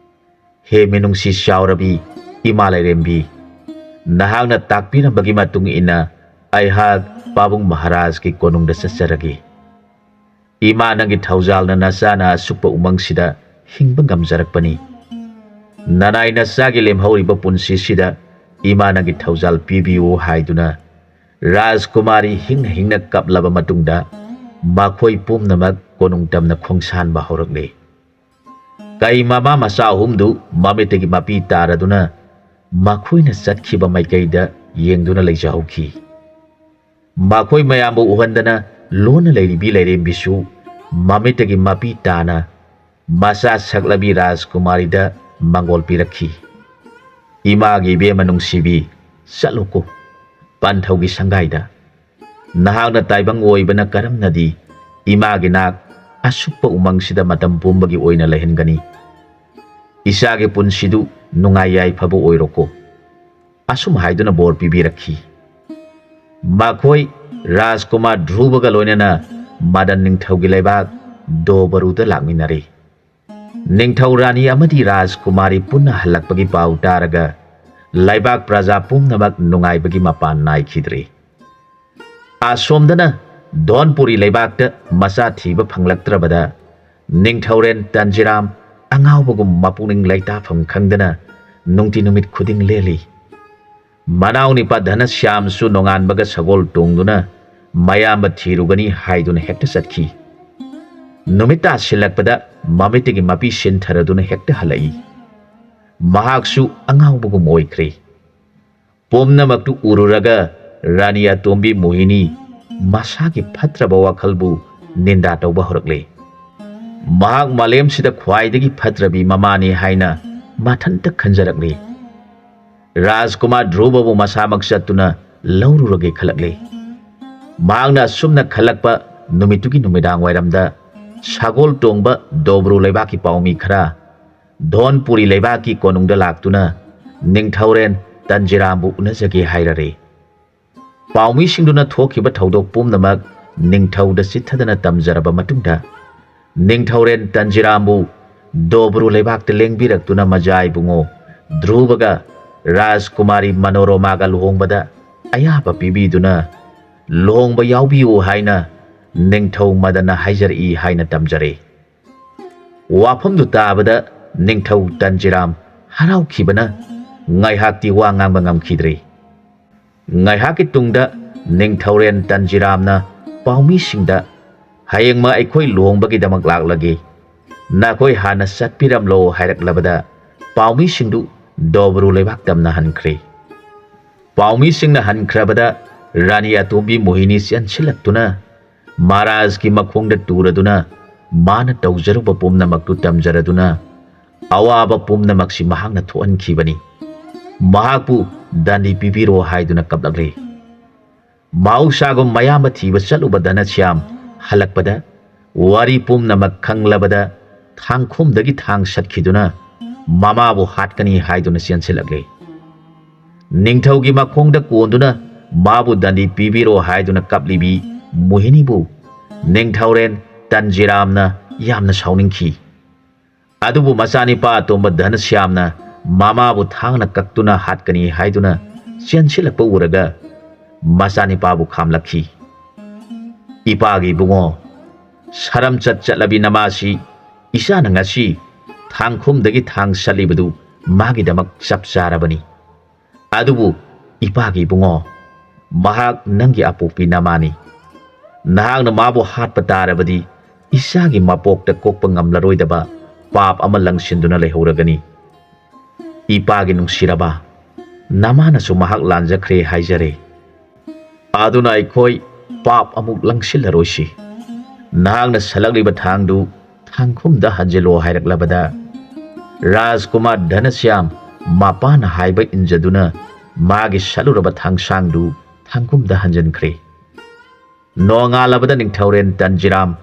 "ꯍꯦ ꯃꯤꯅꯨꯡꯁꯤ ꯆꯥꯎꯔꯕꯤ ꯏꯃꯥ ꯂꯥꯏꯔꯦꯝꯕꯤ, ꯅꯍꯥꯛꯅ ꯇꯥꯛꯄꯤꯔꯝꯕꯒꯤ ꯃꯇꯨꯡ ꯏꯟꯅ ꯑꯩꯍꯥꯛ ꯄꯥꯕꯨꯡ ꯃꯍꯥꯔꯥꯖꯀꯤ ꯀꯣꯅꯨꯡꯗ ꯆꯠꯆꯔꯒꯦ꯫ ꯏꯃꯥ ꯅꯪꯒꯤ ꯊꯧꯖꯥꯜꯅ ꯅꯆꯥꯅ ꯑꯁꯨꯛꯄ ꯎꯃꯪꯁꯤꯗ ꯍꯤꯡꯕ ꯉꯝꯖꯔꯛꯄꯅꯤ꯫ ꯅꯅꯥꯏ ꯅꯆꯥꯒꯤ ꯂꯦꯝꯍꯧꯔꯤꯕ ꯄꯨꯟꯁꯤꯁꯤꯗ ꯏꯃꯥ ꯅꯪꯒꯤ ꯊꯧꯖꯥꯜ ꯄꯤꯕꯤꯌꯨ" ꯍꯥꯏꯗꯨꯅ ꯔꯥꯖꯀꯨꯃꯥꯔꯤ ꯍꯤꯡꯅ ꯍꯤꯡꯅ ꯀꯞꯂꯕ ꯃꯇꯨꯡꯗ ꯃꯈꯣꯏ ꯄꯨꯝꯅꯃꯛ ꯀꯣꯅꯨꯡ ꯇꯝꯅ ꯈꯣꯡꯁꯥꯟꯕ ꯍꯧꯔꯛꯂꯤ꯫ ꯀꯩ ꯃꯃꯥ ꯃꯆꯥ ꯑꯍꯨꯝꯗꯨ ꯃꯃꯤꯠꯇꯒꯤ ꯃꯄꯤ ꯇꯥꯔꯗꯨꯅ ꯃꯈꯣꯏꯅ ꯆꯠꯈꯤꯕ ꯃꯥꯏꯀꯩꯗ ꯌꯦꯡꯗꯨꯅ ꯂꯩꯖꯍꯧꯈꯤ꯫ ꯃꯈꯣꯏ ꯃꯌꯥꯝꯕꯨ ꯎꯍꯟꯗꯅ ꯂꯣꯟꯅ ꯂꯩꯔꯤꯕꯤ ꯂꯥꯏꯔꯦꯝꯕꯤꯁꯨ ꯃꯃꯤꯠꯇꯒꯤ ꯃꯄꯤ ꯇꯥꯅ ꯃꯆꯥ ꯁꯛꯂꯕꯤ ꯔꯥꯖꯀꯨꯃꯥꯔꯤꯗ ꯃꯪꯒꯣꯜ ꯄꯤꯔꯛꯈꯤ꯫ "ꯏꯃꯥꯒꯤ ꯏꯕꯦꯝꯃ ꯅꯨꯡꯁꯤꯕꯤ, ꯆꯠꯂꯨꯀꯣ ꯄꯟꯊꯧꯒꯤ ꯁꯪꯒꯥꯏꯗ꯫ ꯅꯍꯥꯛꯅ ꯇꯥꯏꯕꯪ ꯑꯣꯏꯕꯅ ꯀꯔꯝꯅꯗꯤ ꯏꯃꯥꯒꯤ ꯅꯥꯛ ꯑꯁꯨꯛꯄ ꯎꯃꯪꯁꯤꯗ ꯃꯇꯝ ꯄꯨꯝꯕꯒꯤ ꯑꯣꯏꯅ ꯂꯩꯍꯟꯒꯅꯤ? ꯏꯆꯥꯒꯤ ꯄꯨꯟꯁꯤꯗꯨ ꯅꯨꯡꯉꯥꯏ ꯌꯥꯏꯐꯕ ꯑꯣꯏꯔꯣꯀꯣ꯫" ꯑꯁꯨꯝ ꯍꯥꯏꯗꯨꯅ ꯕꯣꯔ ꯄꯤꯕꯤꯔꯛꯈꯤ꯫ ꯃꯈꯣꯏ ꯔꯥꯖꯀꯨꯃꯥꯔ ꯙ꯭ꯔꯨꯕꯒ ꯂꯣꯏꯅꯅ ꯃꯗꯟ ꯅꯤꯡꯊꯧꯒꯤ ꯂꯩꯕꯥꯛ ꯗꯣꯕꯔꯨꯗ ꯂꯥꯛꯃꯤꯟꯅꯔꯦ꯫ ꯅꯤꯡꯊꯧ ꯔꯥꯅꯤ ꯑꯃꯗꯤ ꯔꯥꯖꯀꯨꯃꯥꯔꯤ ꯄꯨꯟꯅ ꯍꯜꯂꯛꯄꯒꯤ ꯄꯥꯎ ꯇꯥꯔꯒ ꯂꯩꯕꯥꯛ ꯄ꯭ꯔꯖꯥ ꯄꯨꯝꯅꯃꯛ ꯅꯨꯡꯉꯥꯏꯕꯒꯤ ꯃꯄꯥꯟ ꯅꯥꯏꯈꯤꯗ꯭ꯔꯦ꯫ ꯑꯁꯣꯝꯗꯅ ꯙꯣꯟꯄꯨꯔꯤ ꯂꯩꯕꯥꯛꯇ ꯃꯆꯥ ꯊꯤꯕ ꯐꯪꯂꯛꯇ꯭ꯔꯕꯗ ꯅꯤꯡꯊꯧꯔꯦꯟ ꯇꯟꯖꯤꯔꯥꯝ ꯑꯉꯥꯎꯕꯒꯨꯝ ꯃꯄꯨꯛꯅꯤꯡ ꯂꯩꯇꯥꯐꯝ ꯈꯪꯗꯅ ꯅꯨꯡꯇꯤ ꯅꯨꯃꯤꯠ ꯈꯨꯗꯤꯡ ꯂꯦꯜꯂꯤ꯫ ꯃꯅꯥꯎ ꯅꯤꯄꯥ ꯙꯅꯁ꯭ꯌꯥꯝꯁꯨ ꯅꯣꯡꯉꯥꯟꯕꯒ ꯁꯒꯣꯜ ꯇꯣꯡꯗꯨꯅ ꯃꯌꯥꯝꯕ ꯊꯤꯔꯨꯒꯅꯤ ꯍꯥꯏꯗꯨꯅ ꯍꯦꯛꯇ ꯆꯠꯈꯤ꯫ ꯅꯨꯃꯤꯠ ꯇꯥꯁꯤꯜꯂꯛꯄꯗ ꯃꯃꯤꯠꯇꯒꯤ ꯃꯄꯤ ꯁꯤꯟꯊꯔꯗꯨꯅ ꯍꯦꯛꯇ ꯍꯜꯂꯛꯏ꯫ ꯃꯍꯥꯛꯁꯨ ꯑꯉꯥꯎꯕꯒꯨꯝ ꯑꯣꯏꯈ꯭ꯔꯦ꯫ ꯄꯨꯝꯅꯃꯛꯇꯨ ꯎꯔꯨꯔꯒ ꯔꯥꯅꯤ ꯑꯇꯣꯝꯕꯤ ꯃꯣꯍꯤꯅꯤ ꯃꯁꯥꯒꯤ ꯐꯠꯇ꯭ꯔꯕ ꯋꯥꯈꯜꯕꯨ ꯅꯤꯟꯗꯥ ꯇꯧꯕ ꯍꯧꯔꯛꯂꯦ꯫ ꯃꯍꯥꯛ ꯃꯥꯂꯦꯝꯁꯤꯗ ꯈ꯭ꯋꯥꯏꯗꯒꯤ ꯐꯠꯇ꯭ꯔꯕꯤ ꯃꯃꯥꯅꯤ ꯍꯥꯏꯅ ꯃꯊꯟꯇ ꯈꯟꯖꯔꯛꯂꯦ꯫ ꯔꯥꯖꯀꯨꯃꯥꯔ ꯙ꯭ꯔꯨꯕꯕꯨ ꯃꯁꯥꯃꯛ ꯆꯠꯇꯨꯅ ꯂꯧꯔꯨꯔꯒꯦ ꯈꯜꯂꯛꯂꯦ꯫ ꯃꯍꯥꯛꯅ ꯑꯁꯨꯝꯅ ꯈꯜꯂꯛꯄ ꯅꯨꯃꯤꯠꯇꯨꯒꯤ ꯅꯨꯃꯤꯗꯥꯡ ꯋꯥꯏꯔꯝꯗ ꯁꯒꯣꯜ ꯇꯣꯡꯕ ꯗꯣꯕ꯭ꯔꯨ ꯂꯩꯕꯥꯛꯀꯤ ꯄꯥꯎꯃꯤ ꯈꯔ ꯙꯣꯟꯄꯨꯔꯤ ꯂꯩꯕꯥꯛꯀꯤ ꯀꯣꯅꯨꯡꯗ ꯂꯥꯛꯇꯨꯅ ꯅꯤꯡꯊꯧꯔꯦꯟ ꯇꯟꯖꯤꯔꯥꯝꯕꯨ ꯎꯅꯖꯒꯦ ꯍꯥꯏꯔꯔꯦ꯫ ꯄꯥꯎꯃꯤꯁꯤꯡꯗꯨꯅ ꯊꯣꯛꯈꯤꯕ ꯊꯧꯗꯣꯛ ꯄꯨꯝꯅꯃꯛ ꯅꯤꯡꯊꯧꯗ ꯆꯤꯠꯊꯗꯅ ꯇꯝꯖꯔꯕ ꯃꯇꯨꯡꯗ ꯅꯤꯡꯊꯧꯔꯦꯟ ꯇꯟꯖꯤꯔꯥꯝꯕꯨ ꯗꯣꯕ꯭ꯔꯨ ꯂꯩꯕꯥꯛꯇ ꯂꯦꯡꯕꯤꯔꯛꯇꯨꯅ ꯃꯖꯥ ꯏꯕꯨꯡꯉꯣ ꯙ꯭ꯔꯨꯕꯒ ꯔꯥꯖꯀꯨꯃꯥꯔꯤ ꯃꯅꯣꯔꯣꯃꯥꯒ ꯂꯨꯍꯣꯡꯕꯗ ꯑꯌꯥꯕ ꯄꯤꯕꯤꯗꯨꯅ ꯂꯨꯍꯣꯡꯕ ꯌꯥꯎꯕꯤꯌꯨ ꯍꯥꯏꯅ ꯅꯤꯡꯊꯧ ꯃꯗꯅ ꯍꯥꯏꯖꯔꯛꯏ ꯍꯥꯏꯅ ꯇꯝꯖꯔꯦ꯫ ꯋꯥꯐꯝꯗꯨ ꯇꯥꯕꯗ ꯅꯤꯡꯊꯧ ꯇꯟꯖꯤꯔꯥꯝ ꯍꯔꯥꯎꯈꯤꯕꯅ ꯉꯥꯏꯍꯥꯛꯇꯤ ꯋꯥ ꯉꯥꯡꯕ ꯉꯝꯈꯤꯗ꯭ꯔꯦ꯫ ꯉꯥꯏꯍꯥꯛꯀꯤ ꯇꯨꯡꯗ ꯅꯤꯡꯊꯧꯔꯦꯟ ꯇꯟꯖꯤꯔꯥꯝꯅ ꯄꯥꯎꯃꯤꯁꯤꯡꯗ "ꯍꯌꯦꯡꯃ ꯑꯩꯈꯣꯏ ꯂꯨꯍꯣꯡꯕꯒꯤꯗꯃꯛ ꯂꯥꯛꯂꯒꯦ, ꯅꯈꯣꯏ ꯍꯥꯟꯅ ꯆꯠꯄꯤꯔꯝꯂꯣ" ꯍꯥꯏꯔꯛꯂꯕꯗ ꯄꯥꯎꯃꯤꯁꯤꯡꯗꯨ ꯗꯣꯕ꯭ꯔꯨ ꯂꯩꯕꯥꯛ ꯇꯝꯅ ꯍꯟꯈ꯭ꯔꯦ꯫ ꯄꯥꯎꯃꯤꯁꯤꯡꯅ ꯍꯟꯈ꯭ꯔꯕꯗ ꯔꯥꯅꯤ ꯑꯇꯣꯝꯕꯤ ꯃꯣꯍꯤꯅꯤ ꯆꯦꯟꯁꯤꯜꯂꯛꯇꯨꯅ ꯃꯍꯥꯔꯥꯖꯀꯤ ꯃꯈꯣꯡꯗ ꯇꯨꯔꯗꯨꯅ ꯃꯥꯅ ꯇꯧꯖꯔꯨꯕ ꯄꯨꯝꯅꯃꯛꯇꯨ ꯇꯝꯖꯔꯗꯨꯅ ꯑꯋꯥꯕ ꯄꯨꯝꯅꯃꯛꯁꯤ ꯃꯍꯥꯛꯅ ꯊꯣꯛꯍꯟꯈꯤꯕꯅꯤ꯫ ꯃꯍꯥꯛꯄꯨ ꯗꯟꯗꯤ ꯄꯤꯕꯤꯔꯣ ꯍꯥꯏꯗꯨꯅ ꯀꯞꯂꯛꯂꯦ꯫ ꯃꯍꯧꯁꯥꯒꯨꯝ ꯃꯌꯥꯝꯕ ꯊꯤꯕ ꯆꯠꯂꯨꯕ ꯙꯅꯁ꯭ꯌꯥꯝ ꯍꯜꯂꯛꯄꯗ ꯋꯥꯔꯤ ꯄꯨꯝꯅꯃꯛ ꯈꯪꯂꯕꯗ ꯊꯥꯡꯈꯨꯝꯗꯒꯤ ꯊꯥꯡ ꯁꯠꯈꯤꯗꯨꯅ ꯃꯃꯥꯕꯨ ꯍꯥꯠꯀꯅꯤ ꯍꯥꯏꯗꯨꯅ ꯆꯦꯟꯁꯤꯜꯂꯛꯂꯦ꯫ ꯅꯤꯡꯊꯧꯒꯤ ꯃꯈꯣꯡꯗ ꯀꯣꯟꯗꯨꯅ ꯃꯥꯕꯨ ꯗꯟꯗꯤ ꯄꯤꯕꯤꯔꯣ ꯍꯥꯏꯗꯨꯅ ꯀꯞꯂꯤꯕꯤ ꯃꯣꯍꯤꯅꯤꯕꯨ ꯅꯤꯡꯊꯧꯔꯦꯟ ꯇꯟꯖꯤꯔꯥꯝꯅ ꯌꯥꯝꯅ ꯁꯥꯎꯅꯤꯡꯈꯤ꯫ ꯑꯗꯨꯕꯨ ꯃꯆꯥꯅꯤꯄꯥ ꯑꯇꯣꯝꯕ ꯙꯅꯁ꯭ꯌꯥꯝꯅ ꯃꯃꯥꯕꯨ ꯊꯥꯡꯅ ꯀꯛꯇꯨꯅ ꯍꯥꯠꯀꯅꯤ ꯍꯥꯏꯗꯨꯅ ꯆꯦꯟꯁꯤꯜꯂꯛꯄ ꯎꯔꯒ ꯃꯆꯥꯅꯤꯄꯥꯕꯨ ꯈꯥꯝꯂꯛꯈꯤ꯫ "ꯏꯄꯥꯒꯤ ꯏꯕꯨꯡꯉꯣ, ꯁꯔꯝꯆꯠ ꯆꯠꯂꯕꯤ ꯅꯃꯥꯁꯤ ꯏꯆꯥꯅ ꯉꯁꯤ ꯊꯥꯡꯈꯨꯝꯗꯒꯤ ꯊꯥꯡ ꯁꯠꯂꯤꯕꯗꯨ ꯃꯥꯒꯤꯗꯃꯛ ꯆꯞ ꯆꯥꯔꯕꯅꯤ꯫ ꯑꯗꯨꯕꯨ ꯏꯄꯥꯒꯤ ꯏꯕꯨꯡꯉꯣ, ꯃꯍꯥꯛ ꯅꯪꯒꯤ ꯑꯄꯣꯛꯄꯤ ꯅꯃꯥꯅꯤ꯫ ꯅꯍꯥꯛꯅ ꯃꯥꯕꯨ ꯍꯥꯠꯄ ꯇꯥꯔꯕꯗꯤ ꯏꯆꯥꯒꯤ ꯃꯄꯣꯛꯇ ꯀꯣꯛꯄ ꯉꯝꯂꯔꯣꯏꯗꯕ ꯄꯥꯞ ꯑꯃ ꯂꯪꯁꯤꯟꯗꯨꯅ ꯂꯩꯍꯧꯔꯒꯅꯤ꯫ ꯏꯄꯥꯒꯤ ꯅꯨꯡꯁꯤꯔꯕ, ꯅꯃꯥꯅꯁꯨ ꯃꯍꯥꯛ ꯂꯥꯟꯖꯈ꯭ꯔꯦ ꯍꯥꯏꯖꯔꯦ꯫ ꯑꯗꯨꯅ ꯑꯩꯈꯣꯏ ꯄꯥꯞ ꯑꯃꯨꯛ ꯂꯪꯁꯤꯜꯂꯔꯣꯏꯁꯤ꯫ ꯅꯍꯥꯛꯅ ꯁꯠꯂꯛꯂꯤꯕ ꯊꯥꯡꯗꯨ ꯊꯥꯡꯈꯨꯝꯗ ꯍꯟꯖꯤꯜꯂꯣ" ꯍꯥꯏꯔꯛꯂꯕꯗ, ꯔꯥꯖꯀꯨꯃꯥꯔ ꯙꯅꯁ꯭ꯌꯥꯝ ꯃꯄꯥꯅ ꯍꯥꯏꯕ ꯏꯟꯖꯗꯨꯅ ꯃꯥꯒꯤ ꯁꯠꯂꯨꯔꯕ ꯊꯥꯡꯁꯥꯡꯗꯨ ꯊꯥꯡꯈꯨꯝꯗ ꯍꯟꯖꯤꯟꯈ꯭ꯔꯦ꯫ ꯅꯣꯡꯉꯥꯜꯂꯕꯗ ꯅꯤꯡꯊꯧꯔꯦꯟ ꯇꯟꯖꯤꯔꯥꯝ,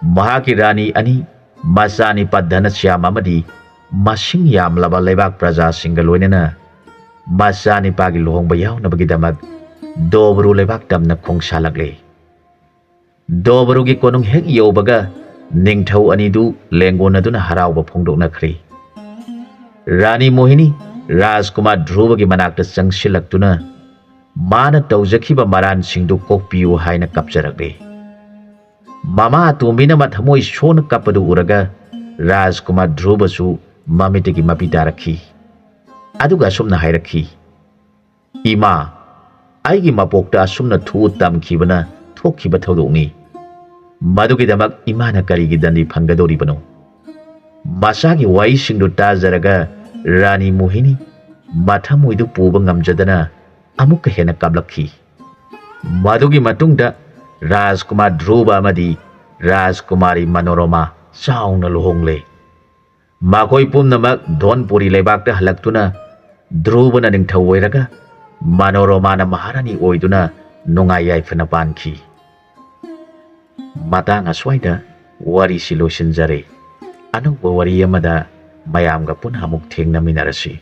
ꯃꯍꯥꯛꯀꯤ ꯔꯥꯅꯤ ꯑꯅꯤ, ꯃꯆꯥꯅꯤꯄꯥ ꯙꯅꯁ꯭ꯌꯥꯝ ꯑꯃꯗꯤ ꯃꯁꯤꯡ ꯌꯥꯝꯂꯕ ꯂꯩꯕꯥꯛ ꯄ꯭ꯔꯖꯥꯁꯤꯡꯒ ꯂꯣꯏꯅꯅ ꯃꯆꯥꯅꯤꯄꯥꯒꯤ ꯂꯨꯍꯣꯡꯕ ꯌꯥꯎꯅꯕꯒꯤꯗꯃꯛ ꯗꯣꯕ꯭ꯔꯨ ꯂꯩꯕꯥꯛ ꯇꯝꯅ ꯈꯣꯡꯁꯥꯜꯂꯛꯂꯦ꯫ ꯗꯣꯕ꯭ꯔꯨꯒꯤ ꯀꯣꯅꯨꯡ ꯍꯦꯛ ꯌꯧꯕꯒ ꯅꯤꯡꯊꯧ ꯑꯅꯤꯗꯨ ꯂꯦꯡꯒꯣꯟꯅꯗꯨꯅ ꯍꯔꯥꯎꯕ ꯐꯣꯡꯗꯣꯛꯅꯈ꯭ꯔꯦ꯫ ꯔꯥꯅꯤ ꯃꯣꯍꯤꯅꯤ ꯔꯥꯖꯀꯨꯃꯥꯔ ꯙ꯭ꯔꯨꯕꯒꯤ ꯃꯅꯥꯛꯇ ꯆꯪꯁꯤꯜꯂꯛꯇꯨꯅ ꯃꯥꯅ ꯇꯧꯖꯈꯤꯕ ꯃꯔꯥꯟꯁꯤꯡꯗꯨ ꯀꯣꯛꯄꯤꯌꯨ ꯍꯥꯏꯅ ꯀꯞꯆꯔꯛꯂꯦ꯫ ꯃꯃꯥ ꯑꯇꯣꯝꯕꯤꯅ ꯃꯊꯃꯣꯏ ꯁꯣꯛꯅ ꯀꯞꯄꯗꯨ ꯎꯔꯒ ꯔꯥꯖꯀꯨꯃꯥꯔ ꯙ꯭ꯔꯨꯕꯁꯨ ꯃꯃꯤꯠꯇꯒꯤ ꯃꯄꯤ ꯇꯥꯔꯛꯈꯤ꯫ ꯑꯗꯨꯒ ꯑꯁꯨꯝꯅ ꯍꯥꯏꯔꯛꯈꯤ, "ꯏꯃꯥ, ꯑꯩꯒꯤ ꯃꯄꯣꯛꯇ ꯑꯁꯨꯝꯅ ꯊꯣꯛꯎ ꯇꯝꯈꯤꯕꯅ ꯊꯣꯛꯈꯤꯕ ꯊꯧꯗꯣꯛꯅꯤ꯫ ꯃꯗꯨꯒꯤꯗꯃꯛ ꯏꯃꯥꯅ ꯀꯔꯤꯒꯤ ꯗꯟꯗꯤ ꯐꯪꯒꯗꯧꯔꯤꯕꯅꯣ?" ꯃꯆꯥꯒꯤ ꯋꯥꯍꯩꯁꯤꯡꯗꯨ ꯇꯥꯖꯔꯒ ꯔꯥꯅꯤ ꯃꯣꯍꯤꯅꯤ ꯃꯊꯃꯣꯏꯗꯨ ꯄꯨꯕ ꯉꯝꯖꯗꯅ ꯑꯃꯨꯛꯀ ꯍꯦꯟꯅ ꯀꯞꯂꯛꯈꯤ꯫ ꯃꯗꯨꯒꯤ ꯃꯇꯨꯡꯗ ꯔꯥꯖꯀꯨꯃꯥꯔ ꯙ꯭ꯔꯨꯕ ꯑꯃꯗꯤ ꯔꯥꯖꯀꯨꯃꯥꯔꯤ ꯃꯅꯣꯔꯃꯥ ꯆꯥꯎꯅ ꯂꯨꯍꯣꯡꯂꯦ꯫ ꯃꯈꯣꯏ ꯄꯨꯝꯅꯃꯛ ꯙꯣꯟꯄꯨꯔꯤ ꯂꯩꯕꯥꯛꯇ ꯍꯜꯂꯛꯇꯨꯅ ꯙ꯭ꯔꯨꯕꯅ ꯅꯤꯡꯊꯧ ꯑꯣꯏꯔꯒ ꯃꯅꯣꯔꯃꯥꯅ ꯃꯍꯥꯔꯥꯅꯤ ꯑꯣꯏꯗꯨꯅ ꯅꯨꯡꯉꯥꯏ ꯌꯥꯏꯐꯅ ꯄꯥꯟꯈꯤ꯫ ꯃꯇꯥꯡ ꯑꯁ꯭ꯋꯥꯏꯗ ꯋꯥꯔꯤꯁꯤ ꯂꯣꯏꯁꯤꯟꯖꯔꯦ꯫ ꯑꯅꯧꯕ ꯋꯥꯔꯤ ꯑꯃꯗ ꯃꯌꯥꯝꯒ ꯄꯨꯟꯅ ꯑꯃꯨꯛ ꯊꯦꯡꯅꯃꯤꯟꯅꯔꯁꯤ꯫